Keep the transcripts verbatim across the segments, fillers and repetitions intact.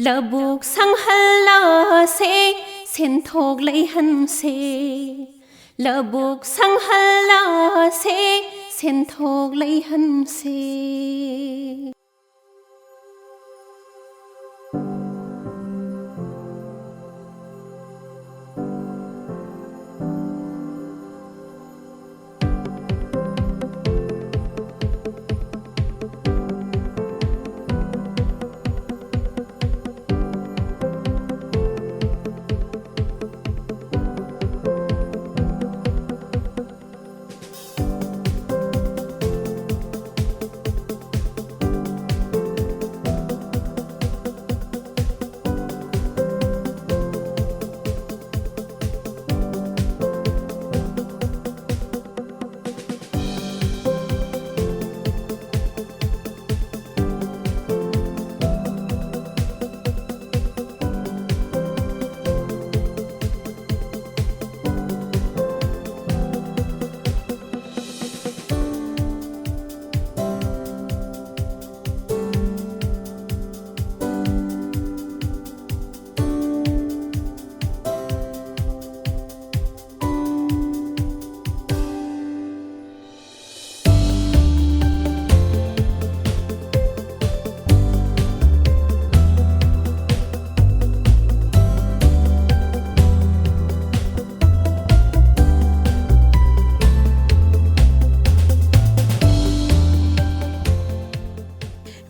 ꯂꯧꯕꯨꯛ ꯁꯪꯍꯜꯂꯁꯦ, ꯁꯦꯟꯊꯣꯛ ꯂꯩꯍꯟꯁꯦ꯫ ꯂꯧꯕꯨꯛ ꯁꯪꯍꯜꯂꯁꯦ, ꯁꯦꯟꯊꯣꯛ ꯂꯩꯍꯟꯁꯦ꯫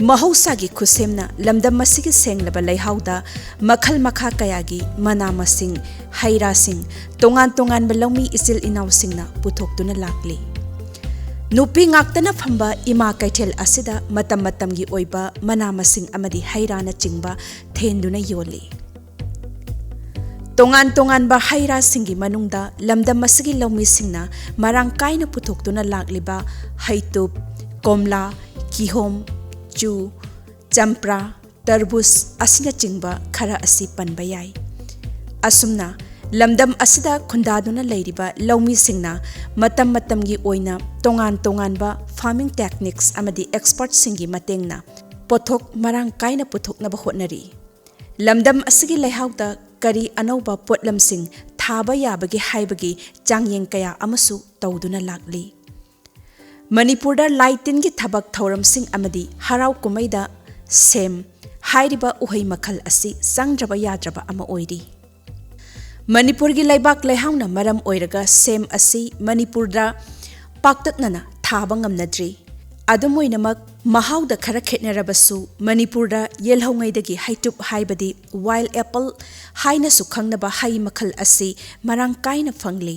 ꯃꯍꯧꯁꯥꯒꯤ ꯈꯨꯠꯁꯦꯝꯅ ꯂꯝꯗꯝ ꯑꯁꯤꯒꯤ ꯁꯦꯡꯂꯕ ꯂꯩꯍꯥꯎꯗ ꯃꯈꯜ ꯃꯈꯥ ꯀꯌꯥꯒꯤ ꯃꯅꯥ ꯃꯁꯤꯡ, ꯍꯩ ꯔꯥꯁꯤꯡ, ꯇꯣꯉꯥꯟ ꯇꯣꯉꯥꯟꯕ ꯂꯧꯃꯤ ꯏꯆꯤꯜ ꯏꯅꯥꯎꯁꯤꯡꯅ ꯄꯨꯊꯣꯛꯇꯨꯅ ꯂꯥꯛꯂꯤ꯫ ꯅꯨꯄꯤ ꯉꯥꯛꯇꯅ ꯐꯝꯕ ꯏꯃꯥ ꯀꯩꯊꯦꯜ ꯑꯁꯤꯗ ꯃꯇꯝ ꯃꯇꯝꯒꯤ ꯑꯣꯏꯕ ꯃꯅꯥ ꯃꯁꯤꯡ ꯑꯃꯗꯤ ꯍꯩ ꯔꯥꯅꯆꯤꯡꯕ ꯊꯦꯟꯗꯨꯅ ꯌꯣꯜꯂꯤ꯫ ꯇꯣꯉꯥꯟ ꯇꯣꯉꯥꯟꯕ ꯍꯩ ꯔꯥꯁꯤꯡꯒꯤ ꯃꯅꯨꯡꯗ ꯂꯝꯗꯝ ꯑꯁꯤꯒꯤ ꯂꯧꯃꯤꯁꯤꯡꯅ ꯃꯔꯥꯡ ꯀꯥꯏꯅ ꯄꯨꯊꯣꯛꯇꯨꯅ ꯂꯥꯛꯂꯤꯕ ꯍꯩꯇꯨꯞ, ꯀꯣꯝꯂꯥ, ꯀꯤꯍꯣꯝ, ꯆꯨ, ꯆꯝꯄ꯭ꯔꯥ, ꯇꯔꯕꯨꯖ ꯑꯁꯤꯅꯆꯤꯡꯕ ꯈꯔ ꯑꯁꯤ ꯄꯟꯕ ꯌꯥꯏ꯫ ꯑꯁꯨꯝꯅ ꯂꯝꯗꯝ ꯑꯁꯤꯗ ꯈꯨꯟꯗꯥꯗꯨꯅ ꯂꯩꯔꯤꯕ ꯂꯧꯃꯤꯁꯤꯡꯅ ꯃꯇꯝ ꯃꯇꯝꯒꯤ ꯑꯣꯏꯅ ꯇꯣꯉꯥꯟ ꯇꯣꯉꯥꯟꯕ farming techniques ꯑꯃꯗꯤ expertꯁꯤꯡꯒꯤ ꯃꯇꯦꯡꯅ ꯄꯣꯠꯊꯣꯛ ꯃꯔꯥꯡ ꯀꯥꯏꯅ ꯄꯨꯊꯣꯛꯅꯕ ꯍꯣꯠꯅꯔꯤ꯫ ꯂꯝꯗꯝ ꯑꯁꯤꯒꯤ ꯂꯩꯍꯥꯎꯗ ꯀꯔꯤ ꯑꯅꯧꯕ ꯄꯣꯠꯂꯝꯁꯤꯡ ꯊꯥꯕ ꯌꯥꯕꯒꯦ ꯍꯥꯏꯕꯒꯤ ꯆꯥꯡꯌꯦꯡ ꯀꯌꯥ ꯑꯃꯁꯨ ꯇꯧꯗꯨꯅ ꯂꯥꯛꯂꯤ꯫ ꯃꯅꯤꯄꯨꯔꯗ ꯂꯥꯏ ꯇꯤꯟꯒꯤ ꯊꯕꯛ ꯊꯧꯔꯝꯁꯤꯡ ꯑꯃꯗꯤ ꯍꯔꯥꯎ ꯀꯨꯝꯍꯩꯗ ꯁꯦꯝ ꯍꯥꯏꯔꯤꯕ ꯎꯍꯩ ꯃꯈꯜ ꯑꯁꯤ ꯆꯪꯗ꯭ꯔꯕ ꯌꯥꯗ꯭ꯔꯕ ꯑꯃ ꯑꯣꯏꯔꯤ꯫ ꯃꯅꯤꯄꯨꯔꯒꯤ ꯂꯩꯕꯥꯛ ꯂꯩꯍꯥꯎꯅ ꯃꯔꯝ ꯑꯣꯏꯔꯒ ꯁꯦꯝ ꯑꯁꯤ ꯃꯅꯤꯄꯨꯔꯗ ꯄꯥꯛꯇꯛꯅꯅ ꯊꯥꯕ ꯉꯝꯅꯗ꯭ꯔꯤ꯫ ꯑꯗꯨꯝ ꯑꯣꯏꯅꯃꯛ, ꯃꯍꯥꯎꯗ ꯈꯔ ꯈꯦꯠꯅꯔꯕꯁꯨ, ꯃꯅꯤꯄꯨꯔꯗ ꯌꯦꯜꯍꯧꯉꯩꯗꯒꯤ ꯍꯩꯇꯨꯞ ꯍꯥꯏꯕꯗꯤ ꯋꯥꯏꯜ ꯑꯦꯄꯜ ꯍꯥꯏꯅꯁꯨ ꯈꯪꯅꯕ ꯍꯩ ꯃꯈꯜ ꯑꯁꯤ ꯃꯔꯥꯡ ꯀꯥꯏꯅ ꯐꯪꯂꯤ꯫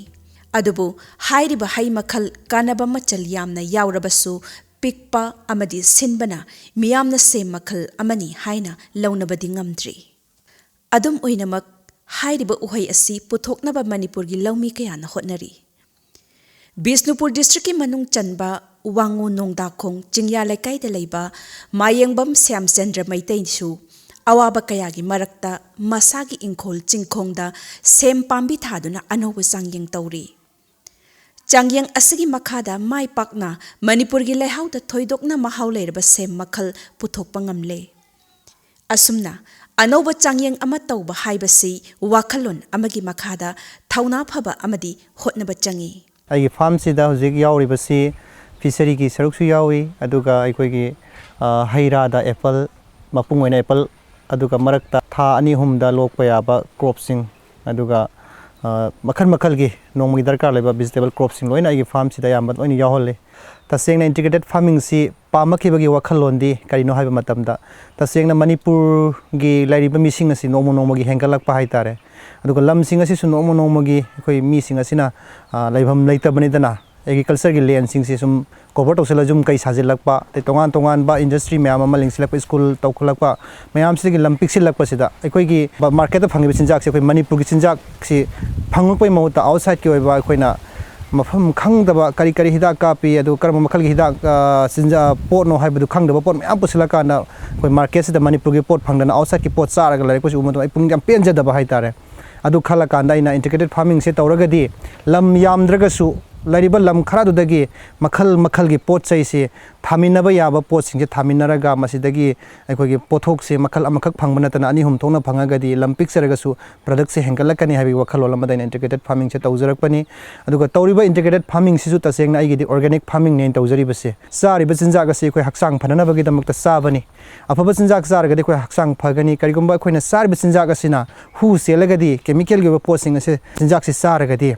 ꯑꯗꯨꯕꯨ ꯍꯥꯏꯔꯤꯕ ꯍꯩ ꯃꯈꯜ ꯀꯥꯟꯅꯕ ꯃꯆꯜ ꯌꯥꯝꯅ ꯌꯥꯎꯔꯕꯁꯨ, ꯄꯤꯛꯄ ꯑꯃꯗꯤ ꯁꯤꯟꯕꯅ ꯃꯤꯌꯥꯝꯅ ꯁꯦꯝ ꯃꯈꯜ ꯑꯃꯅꯤ ꯍꯥꯏꯅ ꯂꯧꯅꯕꯗꯤ ꯉꯝꯗ꯭ꯔꯤ꯫ ꯑꯗꯨꯝ ꯑꯣꯏꯅꯃꯛ, ꯍꯥꯏꯔꯤꯕ ꯎꯍꯩ ꯑꯁꯤ ꯄꯨꯊꯣꯛꯅꯕ ꯃꯅꯤꯄꯨꯔꯒꯤ ꯂꯧꯃꯤ ꯀꯌꯥꯅ ꯍꯣꯠꯅꯔꯤ꯫ ꯕꯤꯁꯅꯨꯄꯨꯔ ꯗꯤꯁꯇ꯭ꯔꯤꯛꯀꯤ ꯃꯅꯨꯡ ꯆꯟꯕ ꯋꯥꯉꯨ ꯅꯣꯡꯗꯥꯈꯣꯡ ꯆꯤꯡꯌꯥ ꯂꯩꯀꯥꯏꯗ ꯂꯩꯕ ꯃꯥꯌꯦꯡꯕꯝ ꯁ꯭ꯌꯥꯝꯆꯟꯗ꯭ꯔ ꯃꯩꯇꯩꯁꯨ ꯑꯋꯥꯕ ꯀꯌꯥꯒꯤ ꯃꯔꯛꯇ ꯃꯁꯥꯒꯤ ꯏꯪꯈꯣꯜ ꯆꯤꯡꯈꯣꯡꯗ ꯁꯦꯝ ꯄꯥꯝꯕꯤ ꯊꯥꯗꯨꯅ ꯑꯅꯧꯕ ꯆꯥꯡꯌꯦꯡ ꯇꯧꯔꯤ꯫ ꯆꯥꯡꯌꯦꯡ ꯑꯁꯤꯒꯤ ꯃꯈꯥꯗ ꯃꯥꯏ ꯄꯥꯛꯅ ꯃꯅꯤꯄꯨꯔꯒꯤ ꯂꯩꯍꯥꯎꯗ ꯊꯣꯏꯗꯣꯛꯅ ꯃꯍꯥꯎ ꯂꯩꯔꯕ ꯁꯦꯝ ꯃꯈꯜ ꯄꯨꯊꯣꯛꯄ ꯉꯝꯂꯦ꯫ ꯑꯁꯨꯝꯅ ꯑꯅꯧꯕ ꯆꯥꯡꯌꯦꯡ ꯑꯃ ꯇꯧꯕ ꯍꯥꯏꯕꯁꯤ ꯋꯥꯈꯜꯂꯣꯟ ꯑꯃꯒꯤ ꯃꯈꯥꯗ ꯊꯧꯅꯥ ꯐꯕ ꯑꯃꯗꯤ ꯍꯣꯠꯅꯕ ꯆꯪꯏ꯫ ꯑꯩꯒꯤ ꯐꯥꯔꯝꯁꯤꯗ ꯍꯧꯖꯤꯛ ꯌꯥꯎꯔꯤꯕꯁꯤ ꯐꯤꯁꯔꯤꯒꯤ ꯁꯔꯨꯛꯁꯨ ꯌꯥꯎꯏ, ꯑꯗꯨꯒ ꯑꯩꯈꯣꯏꯒꯤ, ꯑ, ꯍꯩ ꯔꯥꯗ ꯑꯦꯄꯜ, ꯃꯄꯨꯡ ꯑꯣꯏꯅ ꯑꯦꯄꯜ, ꯑꯗꯨꯒ ꯃꯔꯛꯇ ꯊꯥ ꯑꯅꯤ ꯑꯍꯨꯝꯗ ꯂꯣꯛꯄ ꯌꯥꯕ ꯀ꯭ꯔꯣꯞꯁꯤꯡ, ꯑꯗꯨꯒ, ꯑ, ꯃꯈꯜ ꯃꯈꯜꯒꯤ ꯅꯣꯡꯃꯒꯤ ꯗꯔꯀꯥꯔ ꯂꯩꯕ ꯚꯤꯖꯤꯇꯦꯕꯜ ꯀ꯭ꯔꯣꯞꯁꯤꯡ ꯂꯣꯏꯅ ꯑꯩꯒꯤ ꯐꯥꯔꯝꯁꯤꯗ ꯑꯌꯥꯝꯕ ꯂꯣꯏꯅ ꯌꯥꯎꯍꯜꯂꯤ꯫ ꯇꯁꯦꯡꯅ ꯏꯟꯇꯤꯒ꯭ꯔꯦꯇꯦꯠ ꯐꯥꯔꯃꯤꯡꯁꯤ ꯄꯥꯝꯃꯛꯈꯤꯕꯒꯤ ꯋꯥꯈꯜꯂꯣꯟꯗꯤ ꯀꯔꯤꯅꯣ ꯍꯥꯏꯕ ꯃꯇꯝꯗ, ꯇꯁꯦꯡꯅ ꯃꯅꯤꯄꯨꯔꯒꯤ ꯂꯩꯔꯤꯕ ꯃꯤꯁꯤꯡ ꯑꯁꯤ ꯅꯣꯡꯃ ꯅꯣꯡꯃꯒꯤ ꯍꯦꯟꯒꯠꯂꯛꯄ ꯍꯥꯏꯇꯥꯔꯦ꯫ ꯑꯗꯨꯒ ꯂꯝꯁꯤꯡ ꯑꯁꯤꯁꯨ ꯅꯣꯡꯃ ꯅꯣꯡꯃꯒꯤ ꯑꯩꯈꯣꯏ ꯃꯤꯁꯤꯡ ꯑꯁꯤꯅ, ꯑ, ꯂꯩꯐꯝ ꯂꯩꯇꯕꯅꯤꯗꯅ, ꯑꯦꯒ꯭ꯔꯤꯀꯜꯆꯔꯒꯤ ꯂꯦꯟꯁꯤꯡꯁꯤ ꯁꯨꯝ ꯀꯣꯚꯔ ꯇꯧꯁꯤꯜꯂꯒ ꯌꯨꯝ ꯀꯩ ꯁꯥꯖꯤꯜꯂꯛꯄ, ꯑꯗꯩ ꯇꯣꯉꯥꯟ ꯇꯣꯉꯥꯟꯕ ꯏꯟꯗꯁꯇ꯭ꯔꯤ ꯃꯌꯥꯝ ꯑꯃ ꯂꯤꯡꯁꯤꯜꯂꯛꯄ, ꯁ꯭ꯀꯨꯜ ꯇꯧꯈꯠꯂꯛꯄ, ꯃꯌꯥꯝꯁꯤꯗꯒꯤ ꯂꯝ ꯄꯤꯛꯁꯤꯜꯂꯛꯄꯁꯤꯗ ꯑꯩꯈꯣꯏꯒꯤ ꯃꯥꯔꯀꯦꯠꯇ ꯐꯪꯉꯤꯕ ꯆꯤꯟꯖꯥꯛꯁꯦ ꯑꯩꯈꯣꯏ ꯃꯅꯤꯄꯨꯔꯒꯤ ꯆꯤꯟꯖꯥꯛꯁꯤ ꯐꯪꯉꯛꯄꯒꯤ ꯃꯍꯨꯠꯇ ꯑꯥꯎꯠꯁꯥꯏꯠꯀꯤ ꯑꯣꯏꯕ ꯑꯩꯈꯣꯏꯅ ꯃꯐꯝ ꯈꯪꯗꯕ ꯀꯔꯤ ꯀꯔꯤ ꯍꯤꯗꯥꯛ ꯀꯥꯞꯄꯤ, ꯑꯗꯨ ꯀꯔꯝꯕ ꯃꯈꯜꯒꯤ ꯍꯤꯗꯥꯛ, ꯑ, ꯆꯤꯟꯖꯥꯛ, ꯄꯣꯠꯅꯣ ꯍꯥꯏꯕꯗꯨ ꯈꯪꯗꯕ ꯄꯣꯠ ꯃꯌꯥꯝ ꯄꯨꯁꯤꯜꯂꯀꯥꯟꯗ ꯑꯩꯈꯣꯏ ꯃꯥꯔꯀꯦꯠꯁꯤꯗ ꯃꯅꯤꯄꯨꯔꯒꯤ ꯄꯣꯠ ꯐꯪꯗꯅ ꯑꯥꯎꯠꯁꯥꯏꯠꯀꯤ ꯄꯣꯠ ꯆꯥꯔꯒ ꯂꯩꯔꯛꯄꯁꯤ ꯎꯕ ꯃꯇꯝꯗ ꯑꯩ ꯄꯨꯛꯅꯤꯡ ꯌꯥꯝ ꯄꯦꯟꯖꯗꯕ ꯍꯥꯏꯇꯥꯔꯦ꯫ ꯑꯗꯨ ꯈꯜꯂꯀꯥꯟꯗ ꯑꯩꯅ ꯏꯟꯇꯤꯒ꯭ꯔꯦꯇꯦꯠ ꯐꯥꯔꯃꯤꯡꯁꯦ ꯇꯧꯔꯒꯗꯤ ꯂꯝ ꯌꯥꯝꯗ꯭ꯔꯒꯁꯨ ꯂꯩꯔꯤꯕ ꯂꯝ ꯈꯔꯗꯨꯗꯒꯤ ꯃꯈꯜ ꯃꯈꯜꯒꯤ ꯄꯣꯠ ꯆꯩꯁꯤ ꯊꯥꯃꯤꯟꯅꯕ ꯌꯥꯕ ꯄꯣꯠꯁꯤꯡꯁꯦ ꯊꯥꯃꯤꯟꯅꯔꯒ, ꯃꯁꯤꯗꯒꯤ ꯑꯩꯈꯣꯏꯒꯤ ꯄꯣꯠꯊꯣꯛꯁꯦ ꯃꯈꯜ ꯑꯃꯈꯛ ꯐꯪꯕ ꯅꯠꯇꯅ ꯑꯅꯤ ꯑꯍꯨꯝ ꯊꯣꯛꯅ ꯐꯪꯉꯒꯗꯤ, ꯂꯝ ꯄꯤꯛꯆꯔꯒꯁꯨ ꯄ꯭ꯔꯗꯛꯁꯦ ꯍꯦꯟꯒꯠꯂꯛꯀꯅꯤ ꯍꯥꯏꯕꯒꯤ ꯋꯥꯈꯜꯂꯣꯟ ꯑꯃꯗ ꯑꯩꯅ ꯏꯟꯇꯤꯒ꯭ꯔꯦꯇꯦꯠ ꯐꯥꯔꯃꯤꯡꯁꯦ ꯇꯧꯖꯔꯛꯄꯅꯤ꯫ ꯑꯗꯨꯒ ꯇꯧꯔꯤꯕ ꯏꯟꯇꯤꯒ꯭ꯔꯦꯇꯦꯠ ꯐꯥꯔꯃꯤꯡꯁꯤꯁꯨ ꯇꯁꯦꯡꯅ ꯑꯩꯒꯤꯗꯤ ꯑꯣꯔꯒꯥꯅꯤꯛ ꯐꯥꯔꯃꯤꯡꯅꯦ ꯑꯩꯅ ꯇꯧꯖꯔꯤꯕꯁꯦ꯫ ꯆꯥꯔꯤꯕ ꯆꯤꯟꯖꯥꯛ ꯑꯁꯤ ꯑꯩꯈꯣꯏ ꯍꯛꯆꯥꯡ ꯐꯅꯅꯕꯒꯤꯗꯃꯛꯇ ꯆꯥꯕꯅꯤ꯫ ꯑꯐꯕ ꯆꯤꯟꯖꯥꯛ ꯆꯥꯔꯒꯗꯤ ꯑꯩꯈꯣꯏ ꯍꯛꯆꯥꯡ ꯐꯒꯅꯤ꯫ ꯀꯔꯤꯒꯨꯝꯕ ꯑꯩꯈꯣꯏꯅ ꯆꯥꯔꯤꯕ ꯆꯤꯟꯖꯥꯛ ꯑꯁꯤꯅ ꯍꯨ ꯆꯦꯜꯂꯒꯗꯤ, ꯀꯦꯃꯤꯀꯦꯜꯒꯤ ꯑꯣꯏꯕ ꯄꯣꯠꯁꯤꯡ ꯑꯁꯤ, ꯆꯤꯟꯖꯥꯛꯁꯤ ꯆꯥꯔꯒꯗꯤ,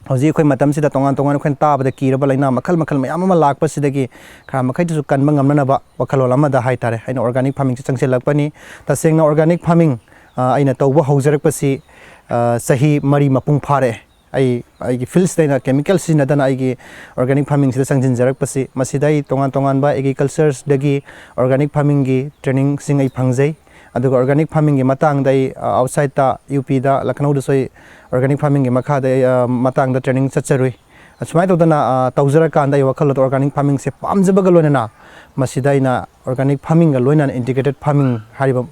ꯍꯧꯖꯤꯛ ꯑꯩꯈꯣꯏ ꯃꯇꯝꯁꯤꯗ ꯇꯣꯉꯥꯟ ꯇꯣꯉꯥꯟ ꯑꯩꯈꯣꯏꯅ ꯇꯥꯕꯗ ꯀꯤꯔꯕ ꯂꯥꯏꯅꯥ ꯃꯈꯜ ꯃꯈꯜ ꯃꯌꯥꯝ ꯑꯃ ꯂꯥꯛꯄꯁꯤꯗꯒꯤ ꯈꯔ ꯃꯈꯩꯗꯁꯨ ꯀꯟꯕ ꯉꯝꯅꯅꯕ ꯋꯥꯈꯜꯂꯣꯟ ꯑꯃꯗ ꯍꯥꯏꯇꯥꯔꯦ, ꯑꯩꯅ ꯑꯣꯔꯒꯥꯅꯤꯛ ꯐꯥꯔꯃꯤꯡꯁꯦ ꯆꯪꯁꯤꯜꯂꯛꯄꯅꯤ꯫ ꯇꯁꯦꯡꯅ ꯑꯣꯔꯒꯥꯅꯤꯛ ꯐꯥꯔꯃꯤꯡ, ꯑ, ꯑꯩꯅ ꯇꯧꯕ ꯍꯧꯖꯔꯛꯄꯁꯤ, ꯑ, ꯆꯍꯤ ꯃꯔꯤ ꯃꯄꯨꯡ ꯐꯥꯔꯛꯑꯦ꯫ ꯑꯩ, ꯑꯩꯒꯤ ꯐꯤꯜꯁꯤꯗ ꯑꯩꯅ ꯀꯦꯃꯤꯀꯦꯜ ꯁꯤꯖꯤꯟꯅꯗꯅ ꯑꯩꯒꯤ ꯑꯣꯔꯒꯥꯅꯤꯛ ꯐꯥꯔꯃꯤꯡꯁꯤꯗ ꯆꯪꯁꯤꯟꯖꯔꯛꯄꯁꯤ꯫ ꯃꯁꯤꯗ ꯑꯩ ꯇꯣꯉꯥꯟ ꯇꯣꯉꯥꯟꯕ ꯑꯦꯒ꯭ꯔꯤꯀꯜꯆꯔꯗꯒꯤ ꯑꯣꯔꯒꯥꯅꯤꯛ ꯐꯥꯔꯃꯤꯡꯒꯤ ꯇ꯭ꯔꯦꯅꯤꯡꯁꯤꯡ ꯑꯩ ꯐꯪꯖꯩ꯫ ꯑꯗꯨꯒ ꯑꯣꯔꯒꯥꯅꯤꯛ ꯐꯥꯔꯃꯤꯡꯒꯤ ꯃꯇꯥꯡꯗ ꯑꯩ, ꯑ, ꯑꯥꯎꯠꯁꯥꯏꯠꯇ, ꯌꯨ ꯄꯤꯗ, ꯂꯈꯅꯧꯗꯁꯨ ꯑꯩ ꯑꯣꯔꯒꯥꯅꯤꯛ ꯐꯥꯔꯃꯤꯡꯒꯤ ꯃꯈꯥꯗ ꯑꯩ, ꯑ, ꯃꯇꯥꯡꯗ ꯇ꯭ꯔꯦꯅꯤꯡ ꯆꯠꯆꯔꯨꯏ꯫ ꯑꯁꯨꯃꯥꯏꯅ ꯇꯧꯗꯅ, ꯑ, ꯇꯧꯖꯔꯀꯥꯟꯗ ꯑꯩ ꯋꯥꯈꯜꯂꯣꯟꯗ ꯑꯣꯔꯒꯥꯅꯤꯛ ꯐꯥꯔꯃꯤꯡꯁꯦ ꯄꯥꯝꯖꯕꯒ ꯂꯣꯏꯅꯅ ꯃꯁꯤꯗ ꯑꯩꯅ ꯑꯣꯔꯒꯥꯅꯤꯛ ꯐꯥꯔꯃꯤꯡꯒ ꯂꯣꯏꯅꯅ ꯏꯟꯇꯤꯒ꯭ꯔꯦꯇꯦꯠ ꯐꯥꯔꯃꯤꯡ ꯍꯥꯏꯔꯤꯕ,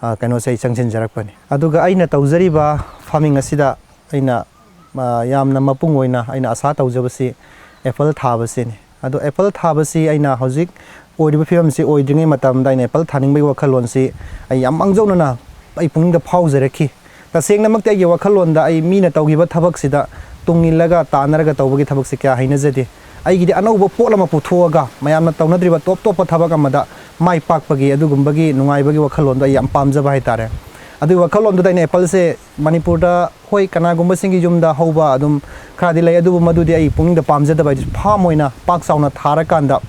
ꯑ, ꯀꯩꯅꯣꯁꯦ ꯑꯩ ꯆꯪꯁꯤꯟꯖꯔꯛꯄꯅꯤ꯫ ꯑꯗꯨꯒ ꯑꯩꯅ ꯇꯧꯖꯔꯤꯕ ꯐꯥꯔꯃꯤꯡ ꯑꯁꯤꯗ ꯑꯩꯅ, ꯑ, ꯌꯥꯝꯅ ꯃꯄꯨꯡ ꯑꯣꯏꯅ ꯑꯩꯅ ꯑꯁꯥ ꯇꯧꯖꯕꯁꯤ ꯑꯦꯄꯜ ꯊꯥꯕꯁꯤꯅꯤ꯫ ꯑꯗꯣ ꯑꯦꯄꯜ ꯊꯥꯕꯁꯤ ꯑꯩꯅ ꯍꯧꯖꯤꯛ ꯑꯣꯏꯔꯤꯕ ꯐꯤꯕꯝꯁꯤ ꯑꯣꯏꯗ꯭ꯔꯤꯉꯩ ꯃꯇꯝꯗ ꯑꯩꯅ ꯑꯦꯄꯜ ꯊꯥꯅꯤꯡꯕꯒꯤ ꯋꯥꯈꯜꯂꯣꯟꯁꯤ ꯑꯩ ꯌꯥꯝ ꯃꯥꯡꯖꯧꯅꯅ ꯑꯩ ꯄꯨꯛꯅꯤꯡꯗ ꯐꯥꯎꯖꯔꯛꯈꯤ꯫ ꯇꯁꯦꯡꯅꯃꯛꯇꯤ ꯑꯩꯒꯤ ꯋꯥꯈꯜꯂꯣꯟꯗ ꯑꯩ ꯃꯤꯅ ꯇꯧꯈꯤꯕ ꯊꯕꯛꯁꯤꯗ ꯇꯨꯡ ꯏꯜꯂꯒ ꯇꯥꯟꯅꯔꯒ ꯇꯧꯕꯒꯤ ꯊꯕꯛꯁꯤ ꯀꯌꯥ ꯍꯩꯅꯖꯗꯦ꯫ ꯑꯩꯒꯤꯗꯤ ꯑꯅꯧꯕ ꯄꯣꯠ ꯑꯃ ꯄꯨꯊꯣꯛꯑꯒ ꯃꯌꯥꯝꯅ ꯇꯧꯅꯗ꯭ꯔꯤꯕ ꯇꯣꯞ ꯇꯣꯞꯄ ꯊꯕꯛ ꯑꯃꯗ ꯃꯥꯏ ꯄꯥꯛꯄꯒꯤ ꯑꯗꯨꯒꯨꯝꯕꯒꯤ ꯅꯨꯡꯉꯥꯏꯕꯒꯤ ꯋꯥꯈꯜꯂꯣꯟꯗꯣ ꯑꯩ ꯌꯥꯝ ꯄꯥꯝꯖꯕ ꯍꯥꯏꯇꯥꯔꯦ꯫ ꯑꯗꯨꯒꯤ ꯋꯥꯈꯜꯂꯣꯟꯗꯨꯗ ꯑꯩꯅ ꯑꯦꯄꯜꯁꯦ ꯃꯅꯤꯄꯨꯔꯗ, ꯍꯣꯏ, ꯀꯅꯥꯒꯨꯝꯕꯁꯤꯡꯒꯤ ꯌꯨꯝꯗ ꯍꯧꯕ ꯑꯗꯨꯝ ꯈꯔꯗꯤ ꯂꯩ, ꯑꯗꯨꯕꯨ ꯃꯗꯨꯗꯤ ꯑꯩ ꯄꯨꯛꯅꯤꯡꯗ ꯄꯥꯝꯖꯗꯕ ꯍꯥꯏꯗꯤ ꯐꯥꯔꯝ ꯑꯣꯏꯅ ꯄꯥꯛ ꯆꯥꯎꯅ ꯊꯥꯔꯀꯥꯟꯗ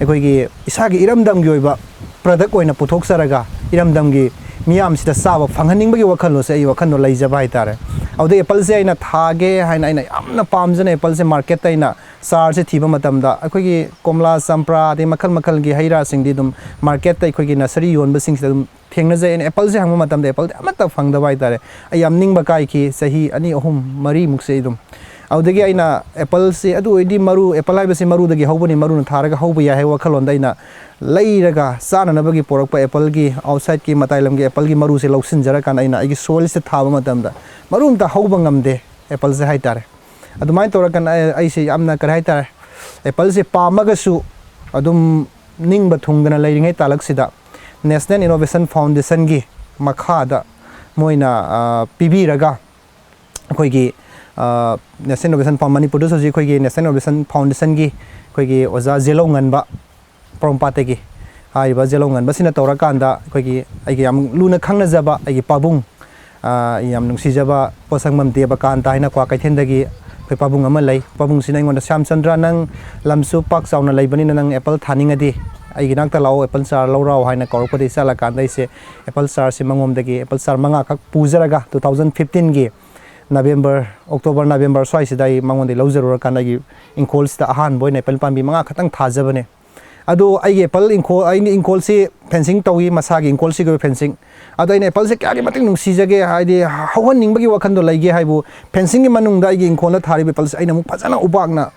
ꯑꯩꯈꯣꯏꯒꯤ ꯏꯁꯥꯒꯤ ꯏꯔꯝꯗꯝꯒꯤ ꯑꯣꯏꯕ ꯄ꯭ꯔꯗꯛ ꯑꯣꯏꯅ ꯄꯨꯊꯣꯛꯆꯔꯒ ꯏꯔꯝꯗꯝꯒꯤ ꯃꯤꯌꯥꯝꯁꯤꯗ ꯆꯥꯕ ꯐꯪꯍꯟꯅꯤꯡꯕꯒꯤ ꯋꯥꯈꯜꯂꯣꯟꯁꯦ ꯑꯩ ꯋꯥꯈꯜꯗꯣ ꯂꯩꯖꯕ ꯍꯥꯏꯇꯥꯔꯦ꯫ ꯑꯗꯨꯗꯩ ꯑꯦꯄꯜꯁꯦ ꯑꯩꯅ ꯊꯥꯒꯦ ꯍꯥꯏꯅ ꯑꯩꯅ ꯌꯥꯝꯅ ꯄꯥꯝꯖꯅ ꯑꯦꯄꯜꯁꯦ ꯃꯥꯔꯀꯦꯠꯇ ꯑꯩꯅ ꯆꯥꯔꯁꯦ ꯊꯤꯕ ꯃꯇꯝꯗ ꯑꯩꯈꯣꯏꯒꯤ ꯀꯣꯝꯂꯥ, ꯆꯝꯄ꯭ꯔꯥ, ꯑꯗꯩ ꯃꯈꯜ ꯃꯈꯜꯒꯤ ꯍꯩ ꯔꯥꯁꯤꯡꯗꯤ ꯑꯗꯨꯝ ꯃꯥꯔꯀꯦꯠꯇ ꯑꯩꯈꯣꯏꯒꯤ ꯅꯁꯔꯤ ꯌꯣꯟꯕꯁꯤꯡꯁꯤꯗ ꯑꯗꯨꯝ ꯊꯦꯡꯅꯖꯩ꯫ ꯑꯩꯅ ꯑꯦꯄꯜꯁꯦ ꯍꯪꯕ ꯃꯇꯝꯗ ꯑꯦꯄꯜꯗꯤ ꯑꯃꯠꯇ ꯐꯪꯗꯕ ꯍꯥꯏꯇꯥꯔꯦ꯫ ꯑꯩ ꯌꯥꯝ ꯅꯤꯡꯕ ꯀꯥꯏꯈꯤ꯫ ꯆꯍꯤ ꯑꯅꯤ, ꯑꯍꯨꯝ, ꯃꯔꯤꯃꯨꯛꯁꯦ ꯑꯗꯨꯝ꯫ ꯑꯗꯨꯗꯒꯤ ꯑꯩꯅ ꯑꯦꯄꯜꯁꯤ, ꯑꯗꯨ ꯑꯣꯏꯔꯗꯤ ꯃꯔꯨ, ꯑꯦꯄꯜ ꯍꯥꯏꯕꯁꯤ ꯃꯔꯨꯗꯒꯤ ꯍꯧꯕꯅꯤ, ꯃꯔꯨꯅ ꯊꯥꯔꯒ ꯍꯧꯕ ꯌꯥꯏ ꯍꯥꯏꯕ ꯋꯥꯈꯜꯂꯣꯟꯗ ꯑꯩꯅ ꯂꯩꯔꯒ ꯆꯥꯅꯅꯕꯒꯤ ꯄꯣꯔꯛꯄ ꯑꯦꯄꯜꯒꯤ, ꯑꯥꯎꯠꯁꯥꯏꯠꯀꯤ, ꯃꯇꯥꯏ ꯂꯝꯒꯤ ꯑꯦꯄꯜꯒꯤ ꯃꯔꯨꯁꯦ ꯂꯧꯁꯤꯟꯖꯔꯀꯥꯟꯗ ꯑꯩꯅ ꯑꯩꯒꯤ ꯁꯣꯏꯜꯁꯤꯗ ꯊꯥꯕ ꯃꯇꯝꯗ ꯃꯔꯨ ꯑꯝꯇ ꯍꯧꯕ ꯉꯝꯗꯦ ꯑꯦꯄꯜꯁꯦ ꯍꯥꯏꯇꯥꯔꯦ꯫ ꯑꯗꯨꯃꯥꯏꯅ ꯇꯧꯔꯀꯥꯟꯗ ꯑꯩ- ꯑꯩꯁꯦ ꯌꯥꯝꯅ, ꯀꯔꯤ ꯍꯥꯏꯇꯥꯔꯦ, ꯑꯦꯄꯜꯁꯦ ꯄꯥꯝꯃꯒꯁꯨ ꯑꯗꯨꯝ ꯅꯤꯡꯕ ꯊꯨꯡꯗꯅ ꯂꯩꯔꯤꯉꯩ ꯇꯥꯂꯛꯁꯤꯗ National Innovation Foundationꯒꯤ ꯃꯈꯥꯗ ꯃꯣꯏꯅ, ꯑ, ꯄꯤꯕꯤꯔꯒ ꯑꯩꯈꯣꯏꯒꯤ, ꯑ, National Innovation Found-, ꯃꯅꯤꯄꯨꯔꯗꯁꯨ ꯍꯧꯖꯤꯛ ꯑꯩꯈꯣꯏꯒꯤ National Innovation Foundationꯒꯤ ꯑꯩꯈꯣꯏꯒꯤ ꯑꯣꯖꯥ ꯖꯦꯂꯧ ꯉꯟꯕ ꯄꯣꯔꯣꯝꯄꯥꯠꯇꯒꯤ꯫ ꯍꯥꯏꯔꯤꯕ ꯖꯦꯂꯧ ꯉꯟꯕꯁꯤꯅ ꯇꯧꯔꯀꯥꯟꯗ ꯑꯩꯈꯣꯏꯒꯤ, ꯑꯩꯒꯤ ꯌꯥꯝ ꯂꯨꯅ ꯈꯪꯅꯖꯕ ꯑꯩꯒꯤ ꯄꯥꯕꯨꯡ, ꯑ, ꯌꯥꯝ ꯅꯨꯡꯁꯤꯖꯕ ꯄꯣꯠꯁꯪꯕꯝ ꯗꯦꯕꯀꯥꯟꯇ ꯍꯥꯏꯅ ꯀ꯭ꯋꯥꯀꯩꯊꯦꯜꯗꯒꯤ ꯑꯩꯈꯣꯏ ꯄꯥꯕꯨꯡ ꯑꯃ ꯂꯩ꯫ ꯄꯥꯕꯨꯡꯁꯤꯅ ꯑꯩꯉꯣꯟꯗ, "ꯁ꯭ꯌꯥꯝꯆꯟꯗ꯭ꯔ, ꯅꯪ ꯂꯝꯁꯨ ꯄꯥꯛ ꯆꯥꯎꯅ ꯂꯩꯕꯅꯤꯅ ꯅꯪ ꯑꯦꯄꯜ ꯊꯥꯅꯤꯡꯉꯗꯤ ꯑꯩꯒꯤ ꯅꯥꯛꯇ ꯂꯥꯛꯑꯣ, ꯑꯦꯄꯜ ꯆꯥꯔ ꯂꯧꯔꯛꯑꯣ" ꯍꯥꯏꯅ ꯀꯧꯔꯛꯄꯗꯒꯤ ꯆꯠꯂꯀꯥꯟꯗ ꯑꯩꯁꯦ ꯑꯦꯄꯜ ꯆꯥꯔꯁꯤ ꯃꯉꯣꯝꯗꯒꯤ ꯑꯦꯄꯜ ꯆꯥꯔ ꯃꯉꯥꯈꯛ ꯄꯨꯖꯔꯒ two thousand fifteenꯒꯤ November, October, November ꯁ꯭ꯋꯥꯏꯁꯤꯗ ꯑꯩ ꯃꯉꯣꯟꯗꯒꯤ ꯂꯧꯖꯔꯨꯔꯀꯥꯟꯗ ꯑꯩꯒꯤ ꯏꯪꯈꯣꯜꯁꯤꯗ ꯑꯍꯥꯟꯕ ꯑꯣꯏꯅ ꯑꯦꯄꯜ ꯄꯥꯝꯕꯤ ꯃꯉꯥ ꯈꯛꯇꯪ ꯊꯥꯖꯕꯅꯦ꯫ ꯑꯗꯣ ꯑꯩꯒꯤ ꯑꯦꯄꯜ ꯏꯪꯈꯣꯜ, ꯑꯩꯅ ꯏꯪꯈꯣꯜꯁꯤ fencing ꯇꯧꯏ, ꯃꯁꯥꯒꯤ ꯏꯪꯈꯣꯜꯁꯤꯒꯤ ꯑꯣꯏꯕ fencing꯫ ꯑꯗꯣ ꯑꯩꯅ ꯑꯦꯄꯜꯁꯦ ꯀꯌꯥꯒꯤ ꯃꯇꯤꯛ ꯅꯨꯡꯁꯤꯖꯒꯦ, ꯍꯥꯏꯗꯤ ꯍꯧꯍꯟꯅꯤꯡꯕꯒꯤ ꯋꯥꯈꯜꯗꯣ ꯂꯩꯒꯦ ꯍꯥꯏꯕꯨ, fencingꯒꯤ ꯃꯅꯨꯡꯗ ꯑꯩꯒꯤ ꯏꯪꯈꯣꯜꯗ ꯊꯥꯔꯤꯕ ꯑꯦꯄꯜꯁꯦ ꯑꯩꯅ ꯑꯃꯨꯛ ꯐꯖꯅ ꯎꯕꯥꯛꯅ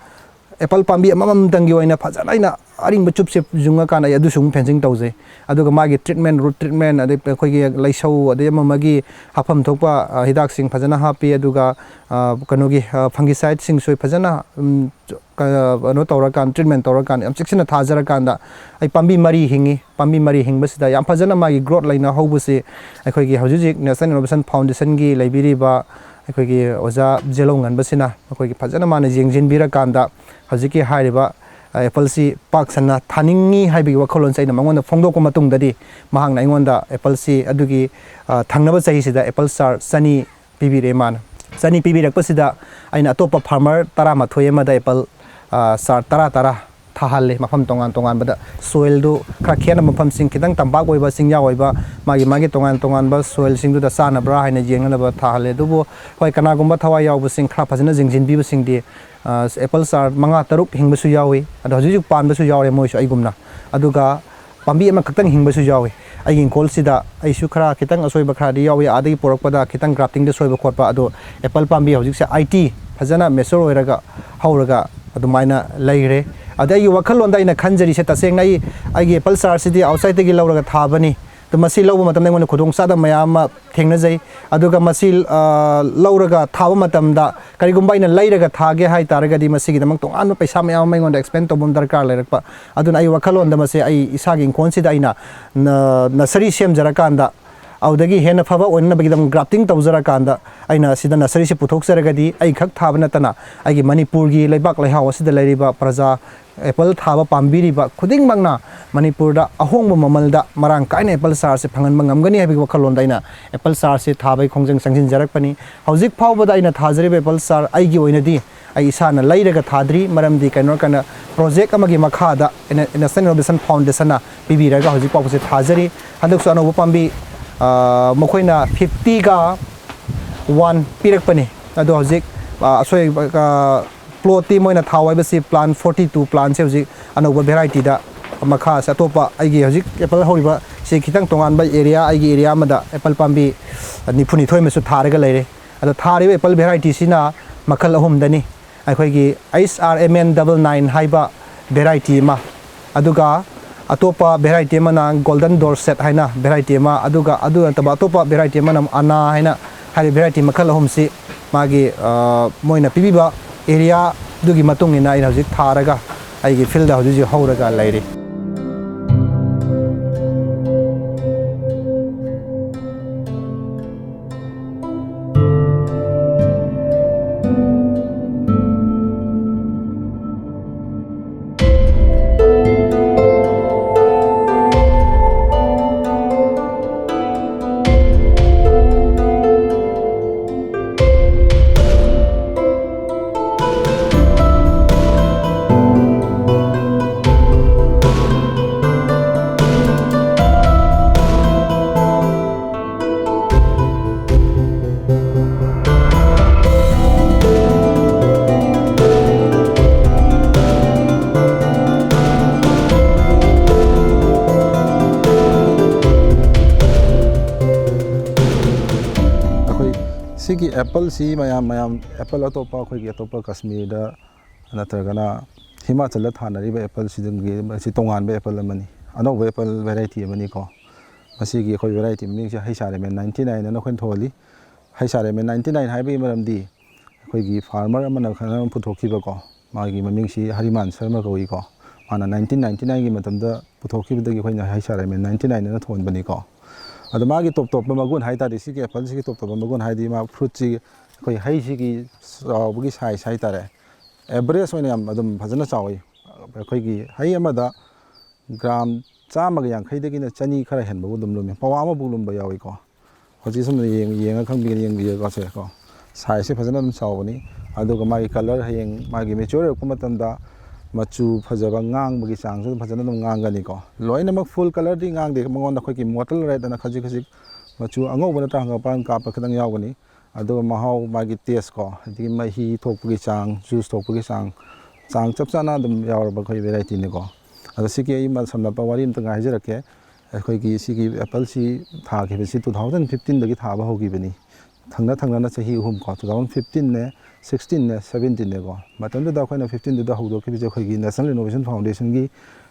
ꯑꯦꯄꯜ ꯄꯥꯝꯕꯤ ꯑꯃꯃꯝꯇꯪꯒꯤ ꯑꯣꯏꯅ ꯐꯖꯅ ꯑꯩꯅ ꯑꯔꯤꯡꯕ ꯆꯨꯞꯁꯦ ꯌꯨꯡꯉꯀꯥꯟꯗ ꯑꯩ ꯑꯗꯨꯁꯨ ꯑꯃꯨꯛ fencing ꯇꯧꯖꯩ꯫ ꯑꯗꯨꯒ ꯃꯥꯒꯤ treatment, root treatment, ꯑꯗꯩ ꯑꯩꯈꯣꯏꯒꯤ ꯂꯩꯁꯧ, ꯑꯗꯩ ꯑꯃ ꯑꯃꯒꯤ ꯍꯥꯞꯐꯝ ꯊꯣꯛꯄ, ꯑ, ꯍꯤꯗꯥꯛꯁꯤꯡ ꯐꯖꯅ ꯍꯥꯞꯄꯤ꯫ ꯑꯗꯨꯒ, ꯑ, ꯀꯩꯅꯣꯒꯤ, ꯑ, fungicideꯁꯤꯡꯁꯨ ꯐꯖꯅ, ꯎꯝ, ꯀ-, ꯀꯩꯅꯣ ꯇꯧꯔꯀꯥꯟꯗ, treatment ꯇꯧꯔꯀꯥꯟꯗ, ꯌꯥꯝ ꯆꯦꯛꯁꯤꯟꯅ ꯊꯥꯖꯔꯀꯥꯟꯗ ꯑꯩ ꯄꯥꯝꯕꯤ ꯃꯔꯤ ꯍꯤꯡꯉꯤ꯫ ꯄꯥꯝꯕꯤ ꯃꯔꯤ ꯍꯤꯡꯕꯁꯤꯗ ꯌꯥꯝ ꯐꯖꯅ ꯃꯥꯒꯤ growth ꯂꯩꯅ ꯍꯧꯕꯁꯤ ꯑꯩꯈꯣꯏꯒꯤ ꯍꯧꯖꯤꯛ ꯍꯧꯖꯤꯛ National Innovation Foundationꯒꯤ ꯂꯩꯕꯤꯔꯤꯕ ꯑꯩꯈꯣꯏꯒꯤ ꯑꯣꯖꯥ ꯖꯦꯂꯧ ꯉꯟꯕꯁꯤꯅ ꯑꯩꯈꯣꯏꯒꯤ ꯐꯖꯅ ꯃꯥꯅ ꯌꯦꯡꯁꯤꯟꯕꯤꯔꯀꯥꯟꯗ ꯍꯧꯖꯤꯛꯀꯤ ꯍꯥꯏꯔꯤꯕ, ꯑ, ꯑꯦꯄꯜꯁꯤ ꯄꯥꯛ ꯁꯟꯅ ꯊꯥꯅꯤꯡꯉꯤ ꯍꯥꯏꯕꯒꯤ ꯋꯥꯈꯜꯂꯣꯟꯁꯦ ꯑꯩꯅ ꯃꯉꯣꯟꯗ ꯐꯣꯡꯗꯣꯛꯄ ꯃꯇꯨꯡꯗꯗꯤ ꯃꯍꯥꯛꯅ ꯑꯩꯉꯣꯟꯗ ꯑꯦꯄꯜꯁꯤ ꯑꯗꯨꯒꯤ, ꯑ, ꯊꯪꯅꯕ ꯆꯍꯤꯁꯤꯗ ꯑꯦꯄꯜ ꯆꯥꯔ ꯆꯅꯤ ꯄꯤꯕꯤꯔꯛꯑꯦ ꯃꯥꯅ꯫ ꯆꯅꯤ ꯄꯤꯕꯤꯔꯛꯄꯁꯤꯗ ꯑꯩꯅ ꯑꯇꯣꯞꯄ farmer ꯇꯔꯥꯃꯥꯊꯣꯏ ꯑꯃꯗ ꯑꯦꯄꯜ, ꯑ, ꯆꯥꯔ ꯇꯔꯥ ꯇꯔꯥ ꯊꯥꯍꯜꯂꯦ, ꯃꯐꯝ ꯇꯣꯉꯥꯟ ꯇꯣꯉꯥꯟꯕꯗ꯫ Soilꯗꯨ ꯈꯔ ꯈꯦꯠꯅꯕ ꯃꯐꯝꯁꯤꯡ, ꯈꯤꯇꯪ ꯇꯝꯄꯥꯛ ꯑꯣꯏꯕ, ꯆꯤꯡꯌꯥ ꯑꯣꯏꯕ, ꯃꯥꯒꯤ ꯃꯥꯒꯤ ꯇꯣꯉꯥꯟ ꯇꯣꯉꯥꯟꯕ soilꯁꯤꯡꯗꯨꯗ ꯆꯥꯟꯅꯕ꯭ꯔꯥ ꯍꯥꯏꯅ ꯌꯦꯡꯅꯅꯕ ꯊꯥꯍꯜꯂꯦ꯫ ꯑꯗꯨꯕꯨ ꯍꯣꯏ, ꯀꯅꯥꯒꯨꯝꯕ ꯊꯋꯥꯏ ꯌꯥꯎꯕꯁꯤꯡ, ꯈꯔ ꯐꯖꯅ ꯌꯦꯡꯁꯤꯟꯕꯤꯕꯁꯤꯡꯗꯤ, ꯑ, ꯑꯦꯄꯜ ꯆꯥꯔ ꯃꯉꯥ ꯇꯔꯨꯛ ꯍꯤꯡꯕꯁꯨ ꯌꯥꯎꯏ꯫ ꯑꯗꯣ ꯍꯧꯖꯤꯛ ꯍꯧꯖꯤꯛ ꯄꯥꯟꯕꯁꯨ ꯌꯥꯎꯔꯦ ꯃꯣꯏꯁꯨ ꯑꯩꯒꯨꯝꯅ꯫ ꯑꯗꯨꯒ ꯄꯥꯝꯕꯤ ꯑꯃꯈꯛꯇꯪ ꯍꯤꯡꯕꯁꯨ ꯌꯥꯎꯏ꯫ ꯑꯩꯒꯤ ꯏꯪꯈꯣꯜꯁꯤꯗ ꯑꯩꯁꯨ ꯈꯔ ꯈꯤꯇꯪ ꯑꯁꯣꯏꯕ ꯈꯔꯗꯤ ꯌꯥꯎꯏ, ꯑꯥꯗꯒꯤ ꯄꯨꯔꯛꯄꯗ ꯈꯤꯇꯪ graftingꯗ ꯁꯣꯏꯕ ꯈꯣꯠꯄ, ꯑꯗꯣ ꯑꯦꯄꯜ ꯄꯥꯝꯕꯤ ꯍꯧꯖꯤꯛꯁꯦ eighty ꯐꯖꯅ mature ꯑꯣꯏꯔꯒ ꯍꯧꯔꯒ ꯑꯗꯨꯃꯥꯏꯅ ꯂꯩꯈ꯭ꯔꯦ꯫ ꯑꯗ ꯑꯩꯒꯤ ꯋꯥꯈꯜꯂꯣꯟꯗ ꯑꯩꯅ ꯈꯟꯖꯔꯤꯁꯦ, ꯇꯁꯦꯡꯅ ꯑꯩ, ꯑꯩꯒꯤ ꯑꯦꯄꯜ ꯆꯥꯔꯁꯤꯗꯤ outsideꯇꯒꯤ ꯂꯧꯔꯒ ꯊꯥꯕꯅꯤ, ꯑꯗꯣ ꯃꯁꯤ ꯂꯧꯕ ꯃꯇꯝꯗ ꯑꯩꯉꯣꯟꯗ ꯈꯨꯗꯣꯡꯆꯥꯗꯕ ꯃꯌꯥꯝ ꯑꯃ ꯊꯦꯡꯅꯖꯩ꯫ ꯑꯗꯨꯒ ꯃꯁꯤ, ꯑ, ꯂꯧꯔꯒ ꯊꯥꯕ ꯃꯇꯝꯗ ꯀꯔꯤꯒꯨꯝꯕ ꯑꯩꯅ ꯂꯩꯔꯒ ꯊꯥꯒꯦ ꯍꯥꯏ ꯇꯥꯔꯒꯗꯤ ꯃꯁꯤꯒꯤꯗꯃꯛ ꯇꯣꯉꯥꯟꯕ ꯄꯩꯁꯥ ꯃꯌꯥꯝ ꯑꯃ ꯑꯩꯉꯣꯟꯗ expend ꯇꯧꯕ ꯑꯃ ꯗꯔꯀꯥꯔ ꯂꯩꯔꯛꯄ꯫ ꯑꯗꯨꯅ ꯑꯩ ꯋꯥꯈꯜꯂꯣꯟꯗ ꯃꯁꯤ ꯑꯩ ꯏꯁꯥꯒꯤ ꯏꯪꯈꯣꯜꯁꯤꯗ ꯑꯩꯅ ꯅ-, nursery ꯁꯦꯝꯖꯔꯀꯥꯟꯗ, ꯑꯗꯨꯗꯒꯤ ꯍꯦꯟꯅ ꯐꯕ ꯑꯣꯏꯅꯅꯕꯒꯤꯗꯃꯛ grafting ꯇꯧꯖꯔꯀꯥꯟꯗ ꯑꯩꯅ ꯁꯤꯗ nurseryꯁꯤ ꯄꯨꯊꯣꯛꯆꯔꯒꯗꯤ ꯑꯩꯈꯛ ꯊꯥꯕ ꯅꯠꯇꯅ ꯑꯩꯒꯤ ꯃꯅꯤꯄꯨꯔꯒꯤ ꯂꯩꯕꯥꯛ ꯂꯩꯍꯥꯎ ꯑꯁꯤꯗ ꯂꯩꯔꯤꯕ ꯄ꯭ꯔꯖꯥ, apple ꯊꯥꯕ ꯄꯥꯝꯕꯤꯔꯤꯕ ꯈꯨꯗꯤꯡꯃꯛꯅ ꯃꯅꯤꯄꯨꯔꯗ ꯑꯍꯣꯡꯕ ꯃꯃꯜꯗ ꯃꯔꯥꯡ ꯀꯥꯏꯅ apple ꯆꯥꯔꯁꯦ ꯐꯪꯍꯟꯕ ꯉꯝꯒꯅꯤ ꯍꯥꯏꯕꯒꯤ ꯋꯥꯈꯜꯂꯣꯟꯗ ꯑꯩꯅ apple ꯆꯥꯔꯁꯦ ꯊꯥꯕꯒꯤ ꯈꯣꯡꯖꯪ ꯆꯪꯁꯤꯟꯖꯔꯛꯄꯅꯤ꯫ ꯍꯧꯖꯤꯛ ꯐꯥꯎꯕꯗ ꯑꯩꯅ ꯊꯥꯖꯔꯤꯕ apple ꯆꯥꯔ ꯑꯩꯒꯤ ꯑꯣꯏꯅꯗꯤ ꯑꯩ ꯏꯁꯥꯅ ꯂꯩꯔꯒ ꯊꯥꯗ꯭ꯔꯤ, ꯃꯔꯝꯗꯤ ꯀꯩꯅꯣ ꯀꯩꯅꯣ project ꯑꯃꯒꯤ ꯃꯈꯥꯗ ꯑꯩꯅ National Innovation Foundationꯅ ꯄꯤꯕꯤꯔꯒ ꯍꯧꯖꯤꯛ ꯐꯥꯎꯕꯁꯦ ꯊꯥꯖꯔꯤ꯫ ꯍꯟꯗꯛꯁꯨ ꯑꯅꯧꯕ ꯄꯥꯝꯕꯤ, ꯑ, ꯃꯈꯣꯏꯅ fiftyꯒ one ꯄꯤꯔꯛꯄꯅꯤ꯫ ꯑꯗꯣ ꯍꯧꯖꯤꯛ, ꯑ, ꯑꯁꯣꯏ, ꯑ, plotꯇꯤ ꯃꯣꯏꯅ ꯊꯥꯎ ꯍꯥꯏꯕꯁꯤ plant forty two plantꯁꯦ ꯍꯧꯖꯤꯛ ꯑꯅꯧꯕ varietyꯗ ꯃꯈꯥꯁꯦ ꯑꯇꯣꯞꯄ ꯑꯩꯒꯤ ꯍꯧꯖꯤꯛ apple ꯍꯧꯔꯤꯕ ꯁꯤ ꯈꯤꯇꯪ ꯇꯣꯉꯥꯟꯕ area, ꯑꯩꯒꯤ area ꯑꯃꯗ apple ꯄꯥꯝꯕꯤ ꯅꯤꯐꯨꯅꯤꯊꯣꯏ ꯑꯃꯁꯨ ꯊꯥꯔꯒ ꯂꯩꯔꯦ꯫ ꯑꯗꯣ ꯊꯥꯔꯤꯕ apple varietyꯁꯤꯅ ꯃꯈꯜ ꯑꯍꯨꯝꯗꯅꯤ꯫ ꯑꯩꯈꯣꯏꯒꯤ H R M N double nine ꯍꯥꯏꯕ variety ꯑꯃ, ꯑꯗꯨꯒ ꯑꯇꯣꯞꯄ variety ꯑꯃꯅ Golden Dorset ꯍꯥꯏꯅ variety ꯑꯃ, ꯑꯗꯨꯒ ꯑꯗꯨ ꯅꯠꯇꯕ ꯑꯇꯣꯞꯄ variety ꯑꯃꯅ ꯑꯅꯥ ꯍꯥꯏꯅ ꯍꯥꯏꯔꯤꯕ variety ꯃꯈꯜ ꯑꯍꯨꯝꯁꯤ ꯃꯥꯒꯤ, ꯑ, ꯃꯣꯏꯅ ꯄꯤꯕꯤꯕ areaꯗꯨꯒꯤ ꯃꯇꯨꯡ ꯏꯟꯅ ꯑꯩꯅ ꯍꯧꯖꯤꯛ ꯊꯥꯔꯒ ꯑꯩꯒꯤ fieldꯇ ꯍꯧꯖꯤꯛ ꯍꯧꯖꯤꯛ ꯍꯧꯔꯒ ꯂꯩꯔꯤ꯫ ꯑꯩꯈꯣꯏ ꯁꯤꯒꯤ appleꯁꯤ ꯃꯌꯥꯝ, ꯃꯌꯥꯝ apple ꯑꯇꯣꯞꯄ ꯑꯩꯈꯣꯏꯒꯤ ꯑꯇꯣꯞꯄ ꯀꯥꯁꯃꯤꯔꯗ ꯅꯠꯇ꯭ꯔꯒꯅ ꯍꯤꯃꯥꯆꯜꯗ ꯊꯥꯅꯔꯤꯕ appleꯁꯤꯗꯒꯤ ꯃꯁꯤ ꯇꯣꯉꯥꯟꯕ apple ꯑꯃꯅꯤ, ꯑꯅꯧꯕ apple variety ꯑꯃꯅꯤꯀꯣ꯫ ꯃꯁꯤꯒꯤ ꯑꯩꯈꯣꯏ ꯚꯦꯔꯥꯏꯇꯤ ꯃꯃꯤꯡꯁꯦ ꯍꯩꯁꯥꯔꯦꯃꯦꯟ ꯅꯥꯏꯟꯇꯤ ꯅꯥꯏꯟ ꯑꯅ ꯑꯩꯈꯣꯏꯅ ꯊꯣꯜꯂꯤ꯫ ꯍꯩꯁꯥꯔꯦꯃꯦꯟ ꯅꯥꯏꯟꯇꯤ ꯅꯥꯏꯟ ꯍꯥꯏꯕꯒꯤ ꯃꯔꯝꯗꯤ ꯑꯩꯈꯣꯏꯒꯤ ꯐꯥꯔꯃꯔ ꯑꯃꯅ ꯈꯔ ꯑꯃ ꯄꯨꯊꯣꯛꯈꯤꯕꯀꯣ, ꯃꯥꯒꯤ ꯃꯃꯤꯡꯁꯤ ꯍꯔꯤꯃꯥꯟ ꯁꯔꯃ ꯀꯧꯏꯀꯣ꯫ ꯃꯥꯅ ꯅꯥꯏꯟꯇꯤꯟ ꯅꯥꯏꯟꯇꯤ ꯅꯥꯏꯟꯒꯤ ꯃꯇꯝꯗ ꯄꯨꯊꯣꯛꯈꯤꯕꯗꯒꯤ ꯑꯩꯈꯣꯏꯅ ꯍꯩꯁꯥꯔꯦꯃꯦꯟ ꯅꯥꯏꯟꯇꯤ ꯅꯥꯏꯟ ꯑꯅ ꯊꯣꯟꯕꯅꯤꯀꯣ꯫ ꯑꯗꯣ ꯃꯥꯒꯤ ꯇꯣꯞ ꯇꯣꯞꯄ ꯃꯒꯨꯟ ꯍꯥꯏ ꯇꯥꯔꯗꯤ, ꯁꯤꯒꯤ ꯑꯦꯄꯜꯁꯤꯒꯤ ꯇꯣꯞ ꯇꯣꯞꯄ ꯃꯒꯨꯟ ꯍꯥꯏꯗꯤ ꯃꯥ ꯐ꯭ꯔꯨꯠꯁꯤ ꯑꯩꯈꯣꯏ ꯍꯩꯁꯤꯒꯤ ꯆꯥꯎꯕꯒꯤ ꯁꯥꯏꯖ ꯍꯥꯏ ꯇꯥꯔꯦ, ꯑꯦꯚꯔꯦꯖ ꯑꯣꯏꯅ ꯌꯥꯝ ꯑꯗꯨꯝ ꯐꯖꯅ ꯆꯥꯎꯋꯤ꯫ ꯑꯩꯈꯣꯏꯒꯤ ꯍꯩ ꯑꯃꯗ ꯒ꯭ꯔꯥꯝ ꯆꯥꯝꯃꯒ ꯌꯥꯡꯈꯩꯗꯒꯤꯅ ꯆꯅꯤ ꯈꯔ ꯍꯦꯟꯕꯕꯨ ꯑꯗꯨꯝ ꯂꯨꯝꯃꯤ, ꯄꯋꯥ ꯑꯃꯕꯨ ꯂꯨꯝꯕ ꯌꯥꯎꯏꯀꯣ꯫ ꯍꯧꯖꯤꯛ ꯁꯨꯝ ꯌꯦꯡ-, ꯌꯦꯡꯉ ꯈꯪꯕꯤꯒꯅꯤ, ꯌꯦꯡꯕꯤꯔꯒꯁꯦ ꯀꯣ꯫ ꯁꯥꯏꯖꯁꯦ ꯐꯖꯅ ꯑꯗꯨꯝ ꯆꯥꯎꯕꯅꯤ꯫ ꯑꯗꯨꯒ ꯃꯥꯒꯤ ꯀꯂꯔ ꯍꯌꯦꯡ ꯃꯥꯒꯤ ꯃꯦꯆ꯭ꯌꯣꯔ ꯑꯣꯏꯔꯛꯄ ꯃꯇꯝꯗ ꯃꯆꯨ ꯐꯖꯕ ꯉꯥꯡꯕꯒꯤ ꯆꯥꯡꯁꯨ ꯑꯗꯨꯝ ꯐꯖꯅ ꯑꯗꯨꯝ ꯉꯥꯡꯒꯅꯤꯀꯣ꯫ ꯂꯣꯏꯅꯃꯛ ꯐꯨꯜ ꯀꯂꯔꯗꯤ ꯉꯥꯡꯗꯦ, ꯃꯉꯣꯟꯗ ꯑꯩꯈꯣꯏꯒꯤ ꯃꯣꯇꯜ ꯔꯦꯗ ꯑꯅ ꯈꯖꯤꯛ ꯈꯖꯤꯛ ꯃꯆꯨ ꯑꯉꯧꯕ ꯅꯠꯇ꯭ꯔꯒ ꯍꯪꯒꯥꯝꯄꯥꯟ ꯀꯥꯞꯄ ꯈꯤꯇꯪ ꯌꯥꯎꯒꯅꯤ꯫ ꯑꯗꯨꯒ ꯃꯍꯥꯎ, ꯃꯥꯒꯤ ꯇꯦꯁ ꯀꯣ, ꯑꯗꯒꯤ ꯃꯍꯤ ꯊꯣꯛꯄꯒꯤ ꯆꯥꯡ, ꯖꯨꯁ ꯊꯣꯛꯄꯒꯤ ꯆꯥꯡ, ꯆꯥꯡ ꯆꯞ ꯆꯥꯅ ꯑꯗꯨꯝ ꯌꯥꯎꯔꯕ ꯑꯩꯈꯣꯏ ꯚꯦꯔꯥꯏꯇꯤꯅꯤꯀꯣ꯫ ꯑꯗꯣ ꯁꯤꯒꯤ ꯑꯩ ꯃ-, ꯁꯝꯂꯞꯄ ꯋꯥꯔꯤ ꯑꯝꯇꯪ ꯍꯥꯏꯖꯔꯛꯀꯦ꯫ ꯑꯩꯈꯣꯏꯒꯤ ꯁꯤꯒꯤ ꯑꯦꯄꯜꯁꯤ ꯊꯥꯈꯤꯕꯁꯤ two thousand fifteen ꯗꯒꯤ ꯊꯥꯕ ꯍꯧꯈꯤꯕꯅꯤ꯫ ꯊꯪꯅ ꯊꯪꯅꯅ ꯆꯍꯤ ꯑꯍꯨꯝ ꯀꯣ, two thousand fifteen ꯅꯦ, sixteen ꯅꯦ, seventeen ꯅꯦꯀꯣ꯫ ꯃꯇꯝꯗꯨꯗ ꯑꯩꯈꯣꯏꯅ fifteen ꯗꯨꯗ ꯍꯧꯗꯣꯛꯈꯤꯕꯁꯦ ꯑꯩꯈꯣꯏꯒꯤ National Innovation Foundation ꯒꯤ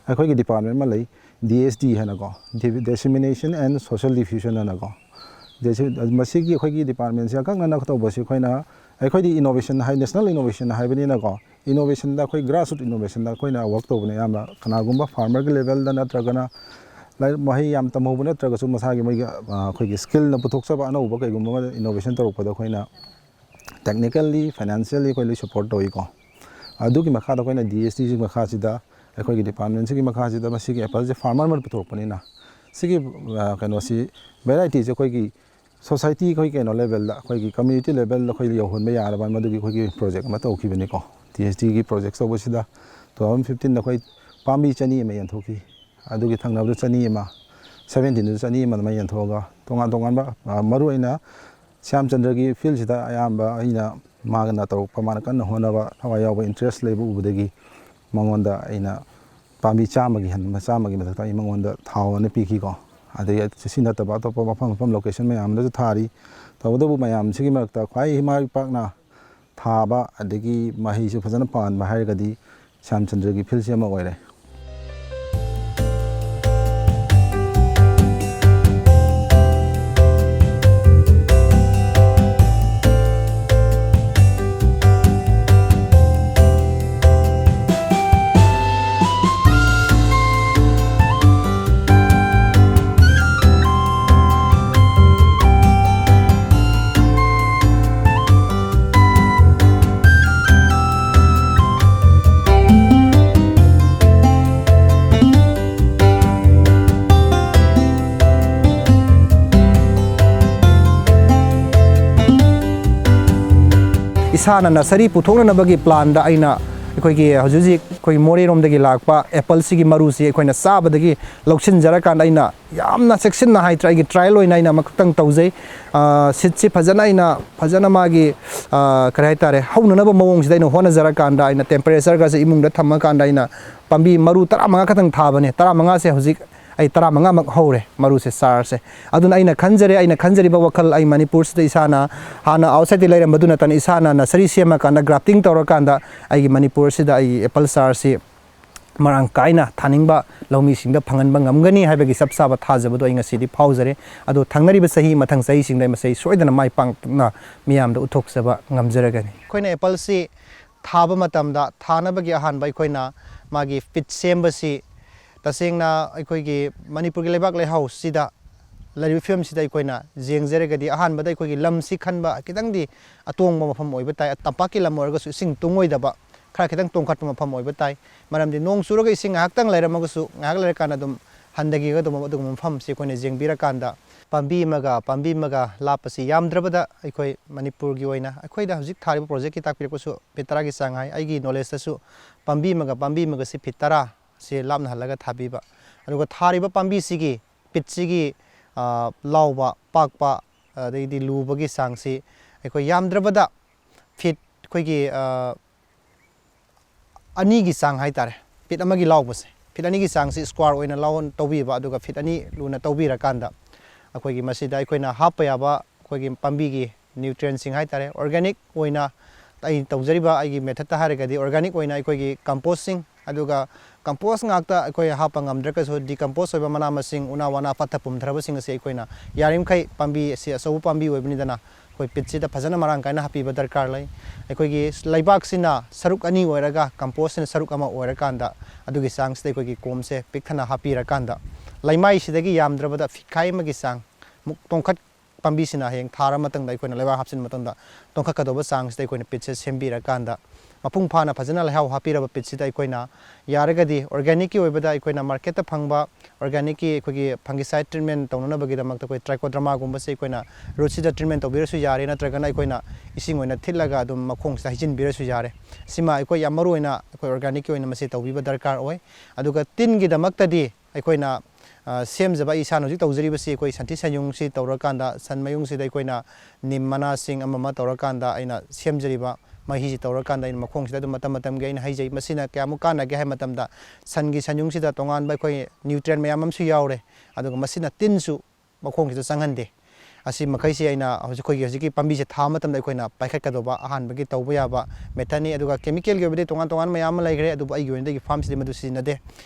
ꯑꯩꯈꯣꯏꯒꯤ department ꯑꯃ ꯂꯩ, D S D ꯍꯥꯏꯅꯀꯣ, Dissemination and Social Diffusion ꯍꯥꯏꯅꯀꯣ꯫ ꯗꯦꯁꯤ-, ꯃꯁꯤꯒꯤ ꯑꯩꯈꯣꯏꯒꯤ department ꯁꯦ ꯑꯀꯛꯅꯅ ꯇꯧꯕꯁꯤ ꯑꯩꯈꯣꯏꯅ, ꯑꯩꯈꯣꯏꯗꯤ innovation ꯍꯥꯏ, national innovation ꯍꯥꯏꯕꯅꯤꯅꯀꯣ, innovation ꯗ ꯑꯩꯈꯣꯏ grassroot innovation ꯗ ꯑꯩꯈꯣꯏꯅ work ꯇꯧꯕꯅꯦ ꯑꯌꯥꯝꯕ꯫ ꯀꯅꯥꯒꯨꯝꯕ farmer ꯒꯤ level ꯗ ꯅꯠꯇ꯭ꯔꯒꯅ ꯂꯥꯏꯔꯤꯛ ꯃꯍꯩ ꯌꯥꯝ ꯇꯝꯍꯧꯕ ꯅꯠꯇ꯭ꯔꯒꯁꯨ ꯃꯁꯥꯒꯤ ꯃꯣꯏꯒꯤ, ꯑ, ꯑꯩꯈꯣꯏꯒꯤ skill ꯅ ꯄꯨꯊꯣꯛꯆꯕ ꯑꯅꯧꯕ ꯀꯩꯒꯨꯝꯕ ꯑꯃ innovation ꯇꯧꯔꯛꯄꯗ ꯑꯩꯈꯣꯏꯅ technically, financially ꯑꯩꯈꯣꯏ ꯂꯣꯏ support ꯇꯧꯏꯀꯣ꯫ ꯑꯗꯨꯒꯤ ꯃꯈꯥꯗ ꯑꯩꯈꯣꯏꯅ D S D ꯒꯤ ꯃꯈꯥꯁꯤꯗ, ꯑꯩꯈꯣꯏꯒꯤ department ꯁꯤꯒꯤ ꯃꯈꯥꯁꯤꯗ ꯃꯁꯤꯒꯤ ꯑꯦꯄꯜꯁꯦ farmer ꯑꯃꯅ ꯄꯨꯊꯣꯔꯛꯄꯅꯤꯅ, ꯁꯤꯒꯤ, ꯑ, ꯀꯩꯅꯣꯁꯤ, variety ꯁꯦ ꯑꯩꯈꯣꯏꯒꯤ society, ꯑꯩꯈꯣꯏ ꯀꯩꯅꯣ level ꯗ, ꯑꯩꯈꯣꯏꯒꯤ community level ꯗ ꯑꯩꯈꯣꯏ ꯌꯧꯍꯟꯕ ꯌꯥꯔꯕ ꯃꯗꯨꯒꯤ ꯑꯩꯈꯣꯏꯒꯤ project ꯑꯃ ꯇꯧꯈꯤꯕꯅꯤꯀꯣ꯫ D S D ꯒꯤ project ꯇꯧꯕꯁꯤꯗ two thousand fifteen ꯗ ꯑꯩꯈꯣꯏ ꯄꯥꯝꯕꯤ ꯆꯅꯤ ꯑꯃ ꯌꯦꯟꯊꯣꯛꯈꯤ꯫ ꯑꯗꯨꯒꯤ ꯊꯪꯅꯕꯗ ꯆꯅꯤ ꯑꯃ, seventeen ꯗꯨꯁꯨ ꯆꯅꯤ ꯑꯃ ꯑꯗꯨꯃꯥꯏꯅ ꯌꯦꯟꯊꯣꯛꯑꯒ, ꯇꯣꯉꯥꯟ ꯇꯣꯉꯥꯟꯕ, ꯑ, ꯃꯔꯨꯑꯣꯏꯅ ꯁ꯭ꯌꯥꯝꯆꯟꯗ꯭ꯔꯒꯤ field ꯁꯤꯗ ꯑꯌꯥꯝꯕ ꯑꯩꯅ, ꯃꯥꯅ ꯇꯧꯔꯛꯄ, ꯃꯥꯅ ꯀꯟꯅ ꯍꯣꯠꯅꯕ, ꯊꯋꯥꯏ ꯌꯥꯎꯕ, interest ꯂꯩꯕ ꯎꯕꯗꯒꯤ ꯃꯉꯣꯟꯗ ꯑꯩꯅ ꯄꯥꯝꯕꯤ ꯆꯥꯝꯃꯒꯤ ꯍꯦꯟꯕ, ꯆꯥꯝꯃꯒꯤ ꯃꯊꯛꯇ ꯑꯩ ꯃꯉꯣꯟꯗ ꯊꯥꯎ ꯑꯅ ꯄꯤꯈꯤꯀꯣ꯫ ꯑꯗꯒꯤ ꯁꯤ ꯅꯠꯇꯕ ꯑꯇꯣꯞꯄ ꯃꯐꯝ ꯃꯐꯝ location ꯃꯌꯥꯝ ꯑꯃꯗꯁꯨ ꯊꯥꯔꯤ꯫ ꯇꯧꯕꯇꯕꯨ ꯃꯌꯥꯝꯁꯤꯒꯤ ꯃꯔꯛꯇ ꯈ꯭ꯋꯥꯏ ꯃꯥꯏ ꯄꯥꯛꯅ ꯊꯥꯕ ꯑꯗꯒꯤ ꯃꯍꯩꯁꯨ ꯐꯖꯅ ꯄꯥꯟꯕ ꯍꯥꯏꯔꯒꯗꯤ ꯁ꯭ꯌꯥꯝꯆꯟꯗ꯭ꯔꯒꯤ field ꯁꯤ ꯑꯃ ꯑꯣꯏꯔꯦ꯫ ꯏꯁꯥꯅ ꯅꯁꯔꯤ ꯄꯨꯊꯣꯛꯅꯅꯕꯒꯤ ꯄ꯭ꯂꯥꯟꯗ ꯑꯩꯅ ꯑꯩꯈꯣꯏꯒꯤ ꯍꯧꯖꯤꯛ ꯍꯧꯖꯤꯛ ꯑꯩꯈꯣꯏ ꯃꯣꯔꯦꯔꯣꯝꯗꯒꯤ ꯂꯥꯛꯄ ꯑꯦꯄꯜꯁꯤꯒꯤ ꯃꯔꯨꯁꯤ ꯑꯩꯈꯣꯏꯅ ꯆꯥꯕꯗꯒꯤ ꯂꯧꯁꯤꯟꯖꯔꯀꯥꯟꯗ ꯑꯩꯅ ꯌꯥꯝꯅ ꯆꯦꯛꯁꯤꯟꯅ ꯍꯥꯏꯇꯥꯔꯦ, ꯑꯩꯒꯤ ꯇ꯭ꯔꯥꯏꯌꯦꯜ ꯑꯣꯏꯅ ꯑꯩꯅ ꯑꯃꯈꯛꯇꯪ ꯇꯧꯖꯩ꯫ ꯁꯤꯠꯁꯤ ꯐꯖꯅ ꯑꯩꯅ ꯐꯖꯅ ꯃꯥꯒꯤ ꯀꯔꯤ ꯍꯥꯏꯇꯥꯔꯦ, ꯍꯧꯅꯅꯕ ꯃꯑꯣꯡꯁꯤꯗ ꯑꯩꯅ ꯍꯣꯠꯅꯖꯔꯀꯥꯟꯗ ꯑꯩꯅ ꯇꯦꯝꯄꯔꯦꯆꯔꯒꯁꯦ ꯏꯃꯨꯡꯗ ꯊꯝꯃꯀꯥꯟꯗ ꯑꯩꯅ ꯄꯥꯝꯕꯤ ꯃꯔꯨ ꯇꯔꯥꯃꯉꯥ ꯈꯛꯇꯪ ꯊꯥꯕꯅꯦ꯫ ꯇꯔꯥꯃꯉꯥꯁꯦ ꯍꯧꯖꯤꯛ ꯑꯩ ꯇꯔꯥꯃꯉꯥꯃꯛ ꯍꯧꯔꯦ ꯃꯔꯨꯁꯦ, ꯆꯥꯔꯁꯦ꯫ ꯑꯗꯨꯅ ꯑꯩꯅ ꯈꯟꯖꯔꯦ, ꯑꯩꯅ ꯈꯟꯖꯔꯤꯕ ꯋꯥꯈꯜ ꯑꯩ ꯃꯅꯤꯄꯨꯔꯁꯤꯗ ꯏꯁꯥꯅ ꯍꯥꯟꯅ ꯑꯥꯎꯠꯁꯥꯏꯠꯇ ꯂꯩꯔꯝꯕꯗꯨ ꯅꯠꯇꯅ ꯏꯁꯥꯅ ꯅꯁꯔꯤ ꯁꯦꯝꯃꯀꯥꯟꯗ ꯒ꯭ꯔꯥꯐꯇꯤꯡ ꯇꯧꯔꯀꯥꯟꯗ ꯑꯩꯒꯤ ꯃꯅꯤꯄꯨꯔꯁꯤꯗ ꯑꯩꯒꯤ ꯑꯦꯄꯜ ꯆꯥꯔꯁꯤ ꯃꯔꯥꯡ ꯀꯥꯏꯅ ꯊꯥꯅꯤꯡꯕ ꯂꯧꯃꯤꯁꯤꯡꯗ ꯐꯪꯍꯟꯕ ꯉꯝꯒꯅꯤ ꯍꯥꯏꯕꯒꯤ ꯆꯞ ꯆꯥꯕ ꯊꯥꯖꯕꯗꯣ ꯑꯩ ꯉꯁꯤꯗꯤ ꯐꯥꯎꯖꯔꯦ꯫ ꯑꯗꯣ ꯊꯪꯅꯔꯤꯕ ꯆꯍꯤ, ꯃꯊꯪ ꯆꯍꯤꯁꯤꯡꯗ ꯃꯁꯤ ꯑꯩ ꯁꯣꯏꯗꯅ ꯃꯥꯏ ꯄꯥꯛꯅ ꯃꯤꯌꯥꯝꯗ ꯎꯠꯊꯣꯛꯆꯕ ꯉꯝꯖꯔꯒꯅꯤ꯫ ꯑꯩꯈꯣꯏꯅ ꯑꯦꯄꯜꯁꯤ ꯊꯥꯕ ꯃꯇꯝꯗ ꯊꯥꯅꯕꯒꯤ ꯑꯍꯥꯟꯕ ꯑꯩꯈꯣꯏꯅ ꯃꯥꯒꯤ ꯄꯤꯠ ꯁꯦꯝꯕꯁꯤ ꯇꯁꯦꯡꯅ ꯑꯩꯈꯣꯏꯒꯤ ꯃꯅꯤꯄꯨꯔꯒꯤ ꯂꯩꯕꯥꯛ ꯂꯩꯍꯥꯎꯁꯤꯗ ꯂꯩꯔꯤꯕ ꯐꯤꯕꯝꯁꯤꯗ ꯑꯩꯈꯣꯏꯅ ꯌꯦꯡꯖꯔꯒꯗꯤ ꯑꯍꯥꯟꯕꯗ ꯑꯩꯈꯣꯏꯒꯤ ꯂꯝꯁꯤ ꯈꯟꯕ ꯈꯤꯇꯪꯗꯤ ꯑꯇꯣꯡꯕ ꯃꯐꯝ ꯑꯣꯏꯕ ꯇꯥꯏ꯫ ꯇꯝꯄꯥꯛꯀꯤ ꯂꯝ ꯑꯣꯏꯔꯒꯁꯨ ꯏꯁꯤꯡ ꯇꯨꯡꯉꯣꯏꯗꯕ ꯈꯔ ꯈꯤꯇꯪ ꯇꯣꯡꯈꯠꯄ ꯃꯐꯝ ꯑꯣꯏꯕ ꯇꯥꯏ꯫ ꯃꯔꯝꯗꯤ ꯅꯣꯡ ꯆꯨꯔꯒ ꯏꯁꯤꯡ ꯉꯥꯏꯍꯥꯛꯇꯪ ꯂꯩꯔꯝꯃꯒꯁꯨ ꯉꯥꯏꯍꯥꯛ ꯂꯩꯔꯀꯥꯟꯗ ꯑꯗꯨꯝ ꯍꯟꯊꯈꯤꯒꯗꯕ ꯑꯗꯨꯒꯨꯝꯕ ꯃꯐꯝꯁꯤ ꯑꯩꯈꯣꯏꯅ ꯌꯦꯡꯕꯤꯔꯀꯥꯟꯗ ꯄꯥꯝꯕꯤ ꯑꯃꯒ ꯄꯥꯝꯕꯤ ꯑꯃꯒ ꯂꯥꯞꯄꯁꯤ ꯌꯥꯝꯗ꯭ꯔꯕꯗ ꯑꯩꯈꯣꯏ ꯃꯅꯤꯄꯨꯔꯒꯤ ꯑꯣꯏꯅ ꯑꯩꯈꯣꯏꯗ ꯍꯧꯖꯤꯛ ꯊꯥꯔꯤꯕ ꯄ꯭ꯔꯣꯖꯦꯛꯀꯤ ꯇꯥꯛꯄꯤꯔꯛꯄꯁꯨ ꯐꯤꯠ ꯇꯔꯥꯒꯤ ꯆꯥꯡ ꯍꯥꯏ꯫ ꯑꯩꯒꯤ ꯅꯣꯂꯦꯖꯇꯁꯨ ꯄꯥꯝꯕꯤ ꯑꯃꯒ ꯄꯥꯝꯕꯤ ꯑꯃꯒꯁꯤ ꯐꯤꯠ ꯇꯔꯥꯁꯦ ꯂꯥꯞꯅꯍꯜꯂꯒ ꯊꯥꯕꯤꯕ꯫ ꯑꯗꯨꯒ ꯊꯥꯔꯤꯕ ꯄꯥꯝꯕꯤꯁꯤꯒꯤ ꯄꯤꯠꯁꯤꯒꯤ, ꯑ, ꯂꯥꯎꯕ, ꯄꯥꯛꯄ, ꯑꯗꯩꯗꯤ ꯂꯨꯕꯒꯤ ꯆꯥꯡꯁꯤ ꯑꯩꯈꯣꯏ ꯌꯥꯝꯗ꯭ꯔꯕꯗ ꯐꯤꯠ ꯑꯩꯈꯣꯏꯒꯤ, ꯑ, ꯑꯅꯤꯒꯤ ꯆꯥꯡ ꯍꯥꯏꯇꯥꯔꯦ, ꯐꯤꯠ ꯑꯃꯒꯤ ꯂꯥꯎꯕꯁꯦ, ꯐꯤꯠ ꯑꯅꯤꯒꯤ ꯆꯥꯡꯁꯤ ꯁ꯭ꯀ꯭ꯋꯥꯔ ꯑꯣꯏꯅ ꯂꯥꯎ-, ꯇꯧꯕꯤꯕ, ꯑꯗꯨꯒ ꯐꯤꯠ ꯑꯅꯤ ꯂꯨꯅ ꯇꯧꯕꯤꯔꯀꯥꯟꯗ ꯑꯩꯈꯣꯏꯒꯤ ꯃꯁꯤꯗ ꯑꯩꯈꯣꯏꯅ ꯍꯥꯞꯄ ꯌꯥꯕ ꯑꯩꯈꯣꯏꯒꯤ ꯄꯥꯝꯕꯤꯒꯤ ꯅ꯭ꯌꯨꯇ꯭ꯔꯤꯌꯦꯟꯁꯤꯡ ꯍꯥꯏꯇꯥꯔꯦ, ꯑꯣꯔꯒꯥꯅꯤꯛ ꯑꯣꯏꯅ ꯑꯩ ꯇꯧꯖꯔꯤꯕ ꯑꯩꯒꯤ ꯃꯦꯊꯠꯇ ꯍꯥꯏꯔꯒꯗꯤ ꯑꯣꯔꯒꯥꯅꯤꯛ ꯑꯣꯏꯅ ꯑꯩꯈꯣꯏꯒꯤ ꯀꯝꯄꯣꯁꯁꯤꯡ, ꯑꯗꯨꯒ ꯀꯝꯄꯣꯁ ꯉꯥꯛꯇ ꯑꯩꯈꯣꯏ ꯍꯥꯞꯄ ꯉꯝꯗ꯭ꯔꯒꯁꯨ ꯗꯤꯀꯝꯄꯣꯁ ꯑꯣꯏꯕ ꯃꯅꯥ ꯃꯁꯤꯡ, ꯎꯅꯥ ꯋꯥꯅꯥ ꯄꯠꯊ ꯄꯨꯝꯊꯔꯕꯁꯤꯡ ꯑꯁꯤ ꯑꯩꯈꯣꯏꯅ ꯌꯥꯔꯤꯃꯈꯩ, ꯄꯥꯝꯕꯤ ꯑꯁꯤ ꯑꯆꯧꯕ ꯄꯥꯝꯕꯤ ꯑꯣꯏꯕꯅꯤꯗꯅ ꯑꯩꯈꯣꯏ ꯄꯤꯠꯁꯤꯗ ꯐꯖꯅ ꯃꯔꯥꯡ ꯀꯥꯏꯅ ꯍꯥꯞꯄꯤꯕ ꯗꯔꯀꯥꯔ ꯂꯩ꯫ ꯑꯩꯈꯣꯏꯒꯤ ꯂꯩꯕꯥꯛꯁꯤꯅ ꯁꯔꯨꯛ ꯑꯅꯤ ꯑꯣꯏꯔꯒ ꯀꯝꯄꯣꯁꯁꯤꯅ ꯁꯔꯨꯛ ꯑꯃ ꯑꯣꯏꯔꯀꯥꯟꯗ ꯑꯗꯨꯒꯤ ꯆꯥꯡꯁꯤꯗ ꯑꯩꯈꯣꯏꯒꯤ ꯀꯣꯝꯁꯦ ꯄꯤꯛꯊꯅ ꯍꯥꯞꯄꯤꯔꯀꯥꯟꯗ ꯂꯩꯃꯥꯏꯁꯤꯗꯒꯤ ꯌꯥꯝꯗ꯭ꯔꯕꯗ ꯐꯤꯠꯈꯥꯏ ꯑꯃꯒꯤ ꯆꯥꯡ ꯃꯨꯛ ꯇꯣꯡꯈꯠ ꯄꯥꯝꯕꯤꯁꯤꯅ ꯍꯌꯦꯡ ꯊꯥꯔ ꯃꯇꯨꯡꯗ ꯑꯩꯈꯣꯏꯅ ꯂꯩꯕꯥꯛ ꯍꯥꯞꯆꯤꯟꯕ ꯃꯇꯝꯗ ꯇꯣꯡꯈꯠꯀꯗꯧꯕ ꯆꯥꯡꯁꯤꯗ ꯑꯩꯈꯣꯏꯅ ꯄꯤꯠꯁꯦ ꯁꯦꯝꯕꯤꯔꯀꯥꯟꯗ ꯃꯄꯨꯡ ꯐꯥꯅ ꯐꯖꯅ ꯂꯩꯍꯥꯎ ꯍꯥꯞꯄꯤꯔꯕ ꯄꯤꯠꯁꯤꯗ ꯑꯩꯈꯣꯏꯅ ꯌꯥꯔꯒꯗꯤ organicꯀꯤ ꯑꯣꯏꯕꯗ ꯑꯩꯈꯣꯏꯅ marketꯇ ꯐꯪꯕ organicꯀꯤ ꯑꯩꯈꯣꯏꯒꯤ fungicide treatment ꯇꯧꯅꯅꯕꯒꯤꯗꯃꯛꯇ ꯑꯩꯈꯣꯏ trichodermaꯒꯨꯝꯕꯁꯦ ꯑꯩꯈꯣꯏꯅ rootꯁꯤꯗ treatment ꯇꯧꯕꯤꯔꯁꯨ ꯌꯥꯔꯦ, ꯅꯠꯇ꯭ꯔꯒꯅ ꯑꯩꯈꯣꯏꯅ ꯏꯁꯤꯡ ꯑꯣꯏꯅ ꯊꯤꯠꯂꯒ ꯑꯗꯨꯝ ꯃꯈꯣꯡꯁꯤꯗ ꯍꯩꯖꯤꯟꯕꯤꯔꯁꯨ ꯌꯥꯔꯦ꯫ ꯁꯤꯃ ꯑꯩꯈꯣꯏ ꯌꯥꯝ ꯃꯔꯨ ꯑꯣꯏꯅ ꯑꯩꯈꯣꯏ organicꯀꯤ ꯑꯣꯏꯅ ꯃꯁꯤ ꯇꯧꯕꯤꯕ ꯗꯔꯀꯥꯔ ꯑꯣꯏ꯫ ꯑꯗꯨꯒ ꯇꯤꯟꯒꯤꯗꯃꯛꯇꯗꯤ ꯑꯩꯈꯣꯏꯅ, ꯑ, ꯁꯦꯝꯖꯕ, ꯑꯩ ꯏꯁꯥꯅ ꯍꯧꯖꯤꯛ ꯇꯧꯖꯔꯤꯕꯁꯤ ꯑꯩꯈꯣꯏ ꯁꯟꯊꯤ ꯁꯟꯌꯨꯡꯁꯤ ꯇꯧꯔꯀꯥꯟꯗ, ꯁꯟ ꯃꯌꯨꯡꯁꯤꯗ ꯑꯩꯈꯣꯏꯅ ꯅꯤꯝ ꯃꯅꯥꯁꯤꯡ ꯑꯃ ꯑꯃ ꯇꯧꯔꯀꯥꯟꯗ ꯑꯩꯅ ꯁꯦꯝꯖꯔꯤꯕ ꯃꯍꯤꯁꯤ ꯇꯧꯔꯀꯥꯟꯗ ꯑꯩꯅ ꯃꯈꯣꯡꯁꯤꯗ ꯑꯗꯨꯝ ꯃꯇꯝ ꯃꯇꯝꯒꯤ ꯑꯩꯅ ꯍꯩꯖꯩ꯫ ꯃꯁꯤꯅ ꯀꯌꯥꯃꯨꯛ ꯀꯥꯟꯅꯒꯦ ꯍꯥꯏꯕ ꯃꯇꯝꯗ, ꯁꯟꯒꯤ ꯁꯟꯌꯨꯡꯁꯤꯗ ꯇꯣꯉꯥꯟꯕ ꯑꯩꯈꯣꯏ nutrient ꯃꯌꯥꯝ ꯑꯃꯁꯨ ꯌꯥꯎꯔꯦ, ꯑꯗꯨꯒ ꯃꯁꯤꯅ ꯇꯤꯟꯁꯨ ꯃꯈꯣꯡꯁꯤꯗ ꯆꯪꯍꯟꯗꯦ꯫ ꯑꯁꯤ ꯃꯈꯩꯁꯤ ꯑꯩꯅ ꯍꯧꯖꯤꯛ, ꯑꯩꯈꯣꯏꯒꯤ ꯍꯧꯖꯤꯛꯀꯤ ꯄꯥꯝꯕꯤꯁꯦ ꯊꯥꯕ ꯃꯇꯝꯗ ꯑꯩꯈꯣꯏꯅ ꯄꯥꯏꯈꯠꯀꯗꯧꯕ ꯑꯍꯥꯟꯕꯒꯤ ꯇꯧꯕ ꯌꯥꯕ methodꯅꯤ꯫ ꯑꯗꯨꯒ chemicalꯒꯤ ꯑꯣꯏꯕꯗꯤ ꯇꯣꯉꯥꯟ ꯇꯣꯉꯥꯟꯕ ꯃꯌꯥꯝ ꯑꯃ ꯂꯩꯈ꯭ꯔꯦ, ꯑꯗꯨꯕꯨ ꯑꯩꯒꯤ ꯑꯣꯏꯅꯗꯤ farmꯁꯤꯗꯤ ꯃꯗꯨ ꯁꯤꯖꯤꯟꯅꯗꯦ꯫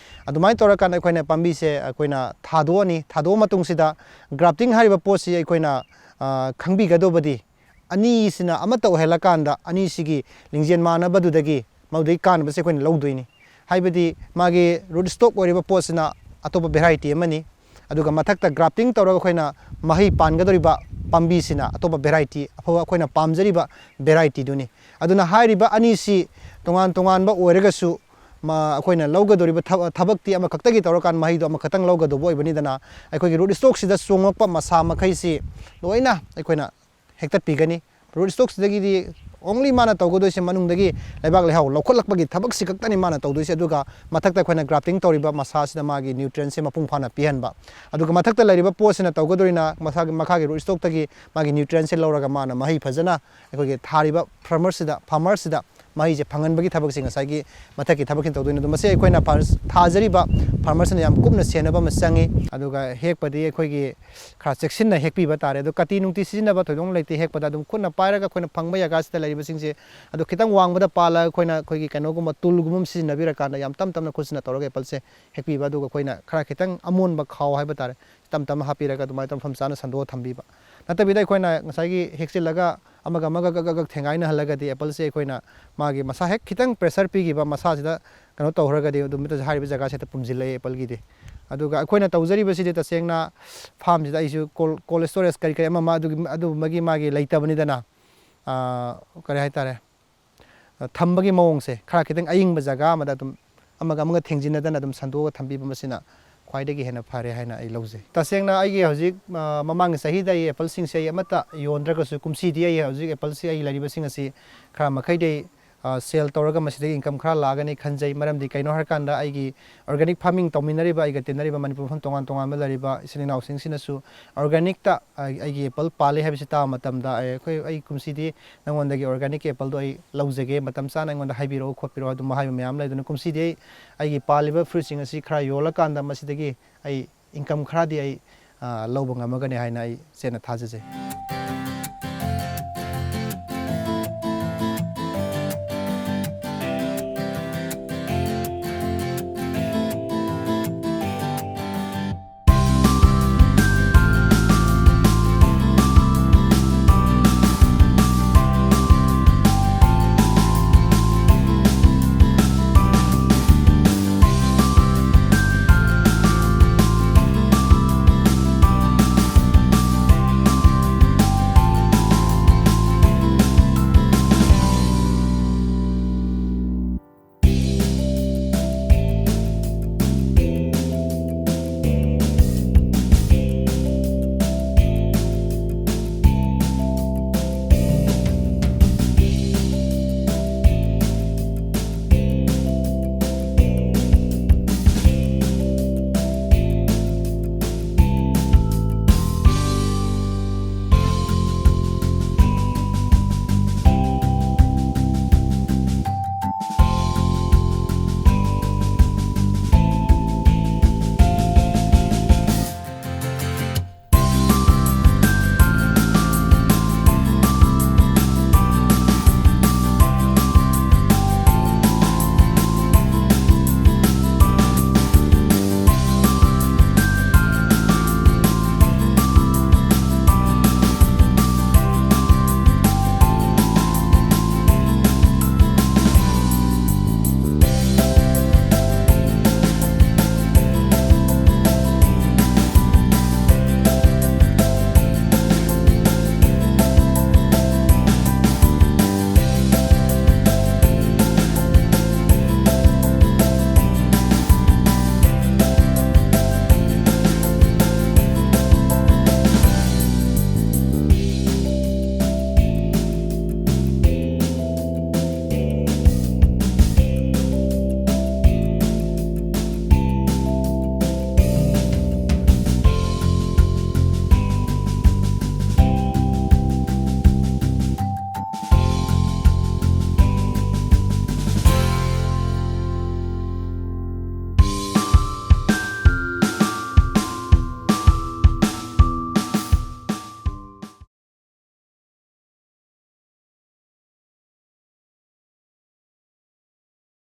ꯑꯗꯨꯃꯥꯏꯅ ꯇꯧꯔꯀꯥꯟꯗ ꯑꯩꯈꯣꯏꯅ ꯄꯥꯝꯕꯤꯁꯦ ꯑꯩꯈꯣꯏꯅ ꯊꯥꯗꯣꯛꯑꯅꯤ꯫ ꯊꯥꯗꯣꯛꯑ ꯃꯇꯨꯡꯁꯤꯗ grafting ꯍꯥꯏꯔꯤꯕ ꯄꯣꯠꯁꯤ ꯑꯩꯈꯣꯏꯅ, ꯑ, ꯈꯪꯕꯤꯒꯗꯧꯕꯗꯤ, ꯑꯅꯤꯁꯤꯅ ꯑꯃꯠꯇ ꯑꯣꯏꯍꯜꯂꯀꯥꯟꯗ ꯑꯅꯤꯁꯤꯒꯤ ꯂꯤꯡꯖꯦꯜ ꯃꯥꯟꯅꯕꯗꯨꯗꯒꯤ ꯃꯗꯨꯗꯒꯤ ꯀꯥꯟꯅꯕꯁꯦ ꯑꯩꯈꯣꯏꯅ ꯂꯧꯗꯣꯏꯅꯤ꯫ ꯍꯥꯏꯕꯗꯤ ꯃꯥꯒꯤ root stock ꯑꯣꯏꯔꯤꯕ ꯄꯣꯠꯁꯤꯅ ꯑꯇꯣꯞꯄ variety ꯑꯃꯅꯤ, ꯑꯗꯨꯒ ꯃꯊꯛꯇ grafting ꯇꯧꯔꯒ ꯑꯩꯈꯣꯏꯅ ꯃꯍꯩ ꯄꯥꯟꯒꯗꯧꯔꯤꯕ ꯄꯥꯝꯕꯤꯁꯤꯅ ꯑꯇꯣꯞꯄ variety, ꯑꯐꯕ ꯑꯩꯈꯣꯏꯅ ꯄꯥꯝꯖꯔꯤꯕ varietyꯗꯨꯅꯤ꯫ ꯑꯗꯨꯅ ꯍꯥꯏꯔꯤꯕ ꯑꯅꯤꯁꯤ ꯇꯣꯉꯥꯟ ꯇꯣꯉꯥꯟꯕ ꯑꯣꯏꯔꯒꯁꯨ, ꯃ-, ꯑꯩꯈꯣꯏꯅ ꯂꯧꯒꯗꯧꯔꯤꯕ ꯊꯕ-, ꯊꯕꯛꯇꯤ ꯑꯃꯈꯛꯇꯒꯤ ꯇꯧꯔꯀꯥꯟꯗ ꯃꯍꯩꯗꯣ ꯑꯃꯈꯛꯇꯪ ꯂꯧꯒꯗꯧꯕ ꯑꯣꯏꯕꯅꯤꯗꯅ, ꯑꯩꯈꯣꯏꯒꯤ root stockꯁꯤꯗ ꯆꯣꯡꯂꯛꯄ ꯃꯁꯥ ꯃꯈꯩꯁꯤ ꯂꯣꯏꯅ ꯑꯩꯈꯣꯏꯅ ꯍꯦꯛꯇꯠꯄꯤꯒꯅꯤ꯫ Root stockꯁꯤꯗꯒꯤꯗꯤ only ꯃꯥꯅ ꯇꯧꯒꯗꯣꯏꯁꯦ ꯃꯅꯨꯡꯗꯒꯤ ꯂꯩꯕꯥꯛ ꯂꯩꯍꯥꯎ ꯂꯧꯈꯠꯂꯛꯄꯒꯤ ꯊꯕꯛꯁꯤ ꯈꯛꯇꯅꯤ ꯃꯥꯅ ꯇꯧꯗꯣꯏꯁꯦ꯫ ꯑꯗꯨꯒ ꯃꯊꯛꯇ ꯑꯩꯈꯣꯏꯅ grafting ꯇꯧꯔꯤꯕ ꯃꯁꯥꯁꯤꯗ ꯃꯥꯒꯤ nutrientꯁꯦ ꯃꯄꯨꯡ ꯐꯥꯅ ꯄꯤꯍꯟꯕ꯫ ꯑꯗꯨꯒ ꯃꯊꯛꯇ ꯂꯩꯔꯤꯕ ꯄꯣꯠꯁꯤꯅ ꯇꯧꯒꯗꯣꯏꯅ ꯃꯁꯥꯒꯤ, ꯃꯈꯥꯒꯤ root stockꯇꯒꯤ ꯃꯥꯒꯤ nutrientꯁꯦ ꯂꯧꯔꯒ ꯃꯥꯅ ꯃꯍꯩ ꯐꯖꯅ ꯑꯩꯈꯣꯏꯒꯤ ꯊꯥꯔꯤꯕ farmerꯁꯤꯗ, farmerꯁꯤꯗ ꯃꯍꯩꯁꯦ ꯐꯪꯍꯟꯕꯒꯤ ꯊꯕꯛꯁꯦ ꯉꯁꯥꯏꯒꯤ ꯃꯊꯛꯀꯤ ꯊꯕꯛꯁꯤꯅ ꯇꯧꯗꯣꯏꯅꯤ꯫ ꯑꯗꯣ ꯃꯁꯤ ꯑꯩꯈꯣꯏꯅ farmers, ꯊꯥꯖꯔꯤꯕ farmerꯁꯤꯅ ꯌꯥꯝ ꯀꯨꯞꯅ ꯁꯦꯟꯅꯕ ꯑꯃ ꯆꯪꯉꯤ꯫ ꯑꯗꯨꯒ ꯍꯦꯛꯄꯗꯤ ꯑꯩꯈꯣꯏꯒꯤ ꯈꯔ ꯆꯦꯛꯁꯤꯟꯅ ꯍꯦꯛꯄꯤꯕ ꯇꯥꯔꯦ꯫ ꯑꯗꯣ ꯀꯥꯇꯤ ꯅꯨꯡꯇꯤ ꯁꯤꯖꯤꯟꯅꯕ ꯊꯣꯏꯗꯣꯛꯅ ꯂꯩꯇꯦ ꯍꯦꯛꯄꯗ꯫ ꯑꯗꯨꯝ ꯈꯨꯠꯅ ꯄꯥꯏꯔꯒ ꯑꯩꯈꯣꯏꯅ ꯐꯪꯕ ꯖꯒꯥꯁꯤꯗ ꯂꯩꯔꯤꯕꯁꯤꯡꯁꯦ, ꯑꯗꯣ ꯈꯤꯇꯪ ꯋꯥꯡꯕꯗ ꯄꯥꯜꯂꯒ ꯑꯩꯈꯣꯏꯅ ꯑꯩꯈꯣꯏꯒꯤ ꯀꯩꯅꯣꯒꯨꯝꯕ toolꯒꯨꯝꯕ ꯑꯃ ꯁꯤꯖꯤꯟꯅꯕꯤꯔꯀꯥꯟꯗ ꯌꯥꯝ ꯇꯞ ꯇꯞꯅ ꯈꯨꯠꯁꯤꯅ ꯇꯧꯔꯒ appleꯁꯦ ꯍꯦꯛꯄꯤꯕ꯫ ꯑꯗꯨꯒ ꯑꯩꯈꯣꯏꯅ ꯈꯔ ꯈꯤꯇꯪ ꯑꯃꯣꯟꯕ ꯈꯥꯎ ꯍꯥꯏꯕ ꯇꯥꯔꯦ, ꯇꯞ ꯇꯞꯅ ꯍꯥꯞꯄꯤꯔꯒ ꯑꯗꯨꯃꯥꯏꯅ ꯇꯧꯔ ꯃꯐꯝ ꯆꯥꯅ ꯁꯟꯗꯣꯛꯑ ꯊꯝꯕꯤꯕ꯫ ꯅꯠꯇꯕꯤꯗ ꯑꯩꯈꯣꯏꯅ ꯉꯁꯥꯏꯒꯤ ꯍꯦꯛꯆꯤꯜꯂꯒ ꯑꯃꯒ ꯑꯃꯒ ꯒꯛ ꯒꯛ ꯒꯛ ꯊꯦꯡꯒꯥꯏꯅꯍꯜꯂꯒꯗꯤ appleꯁꯦ ꯑꯩꯈꯣꯏꯅ ꯃꯥꯒꯤ ꯃꯁꯥ ꯍꯦꯛ ꯈꯤꯇꯪ pressure ꯄꯤꯈꯤꯕ, ꯃꯁꯥꯁꯤꯗ ꯀꯩꯅꯣ ꯇꯧꯈ꯭ꯔꯒꯗꯤ ꯑꯗꯨꯝ ꯍꯥꯏꯔꯤꯕ ꯖꯒꯥꯁꯦ ꯍꯦꯛꯇ ꯄꯨꯝꯁꯤꯜꯂꯛꯑꯦ appleꯒꯤꯗꯤ꯫ ꯑꯗꯨꯒ ꯑꯩꯈꯣꯏꯅ ꯇꯧꯖꯔꯤꯕꯁꯤꯗꯤ ꯇꯁꯦꯡꯅ farmꯁꯤꯗ ꯑꯩꯁꯨ cold, cold storage ꯀꯔꯤ ꯀꯔꯤ ꯑꯃ ꯑꯃ ꯑꯗꯨꯒꯤ, ꯑꯗꯨꯒꯨꯝꯕꯒꯤ ꯃꯥꯒꯤ ꯂꯩꯇꯕꯅꯤꯗꯅ, ꯑꯥ, ꯀꯔꯤ ꯍꯥꯏꯇꯥꯔꯦ, ꯊꯝꯕꯒꯤ ꯃꯑꯣꯡꯁꯦ ꯈꯔ ꯈꯤꯇꯪ ꯑꯏꯪꯕ ꯖꯒꯥ ꯑꯃꯗ ꯑꯗꯨꯝ ꯑꯃꯒ ꯑꯃꯒ ꯊꯦꯡꯖꯤꯟꯅꯗꯅ ꯑꯗꯨꯝ ꯁꯟꯗꯣꯛꯑꯒ ꯊꯝꯕꯤꯕ, ꯃꯁꯤꯅ ꯈ꯭ꯋꯥꯏꯗꯒꯤ ꯍꯦꯟꯅ ꯐꯔꯦ ꯍꯥꯏꯅ ꯑꯩ ꯂꯧꯖꯩ꯫ ꯇꯁꯦꯡꯅ ꯑꯩꯒꯤ ꯍꯧꯖꯤꯛ, ꯑ, ꯃꯃꯥꯡꯒꯤ ꯆꯍꯤꯗ ꯑꯩ appleꯁꯤꯡꯁꯦ ꯑꯩ ꯑꯃꯠꯇ ꯌꯣꯟꯗ꯭ꯔꯒꯁꯨ, ꯀꯨꯝꯁꯤꯗꯤ ꯑꯩ ꯍꯧꯖꯤꯛ appleꯁꯤ ꯑꯩ ꯂꯩꯔꯤꯕꯁꯤꯡ ꯑꯁꯤ ꯈꯔ ꯃꯈꯩꯗꯤ, ꯑ, sale ꯇꯧꯔꯒ ꯃꯁꯤꯗꯒꯤ income ꯈꯔ ꯂꯥꯛꯑꯒꯅꯤ ꯈꯟꯖꯩ꯫ ꯃꯔꯝꯗꯤ ꯀꯩꯅꯣ ꯍꯥꯏꯔꯀꯥꯟꯗ, ꯑꯩꯒꯤ organic farming ꯇꯧꯃꯤꯟꯅꯔꯤꯕ, ꯑꯩꯒ ꯇꯤꯟꯅꯔꯤꯕ ꯃꯅꯤꯄꯨꯔ ꯃꯐꯝ ꯇꯣꯉꯥꯟ ꯇꯣꯉꯥꯟꯕ ꯂꯩꯔꯤꯕ ꯏꯆꯤꯟ ꯏꯅꯥꯎꯁꯤꯡꯁꯤꯅꯁꯨ organicꯇ ꯑꯩ, ꯑꯩꯒꯤ apple ꯄꯥꯜꯂꯤ ꯍꯥꯏꯕꯁꯤ ꯇꯥꯕ ꯃꯇꯝꯗ, ꯑꯩ, ꯑꯩꯈꯣꯏ, "ꯑꯩ ꯀꯨꯝꯁꯤꯗꯤ ꯅꯉꯣꯟꯗꯒꯤ organic appleꯗꯣ ꯑꯩ ꯂꯧꯖꯒꯦ, ꯃꯇꯝ ꯆꯥꯅ ꯑꯩꯉꯣꯟꯗ ꯍꯥꯏꯕꯤꯔꯛꯑꯣ" ꯈꯣꯠꯄꯤꯔꯛꯑꯣ ꯑꯗꯨꯝ ꯍꯥꯏꯕ ꯃꯌꯥꯝ ꯂꯩ꯫ ꯑꯗꯨꯅ ꯀꯨꯝꯁꯤꯗꯤ ꯑꯩ, ꯑꯩꯒꯤ ꯄꯥꯜꯂꯤꯕ fruitꯁꯤꯡ ꯑꯁꯤ ꯈꯔ ꯌꯣꯜꯂꯀꯥꯟꯗ ꯃꯁꯤꯗꯒꯤ ꯑꯩ income ꯈꯔꯗꯤ ꯑꯩ, ꯑ, ꯂꯧꯕ ꯉꯝꯃꯒꯅꯤ ꯍꯥꯏꯅ ꯑꯩ ꯆꯦꯠꯅ ꯊꯥꯖꯖꯩ꯫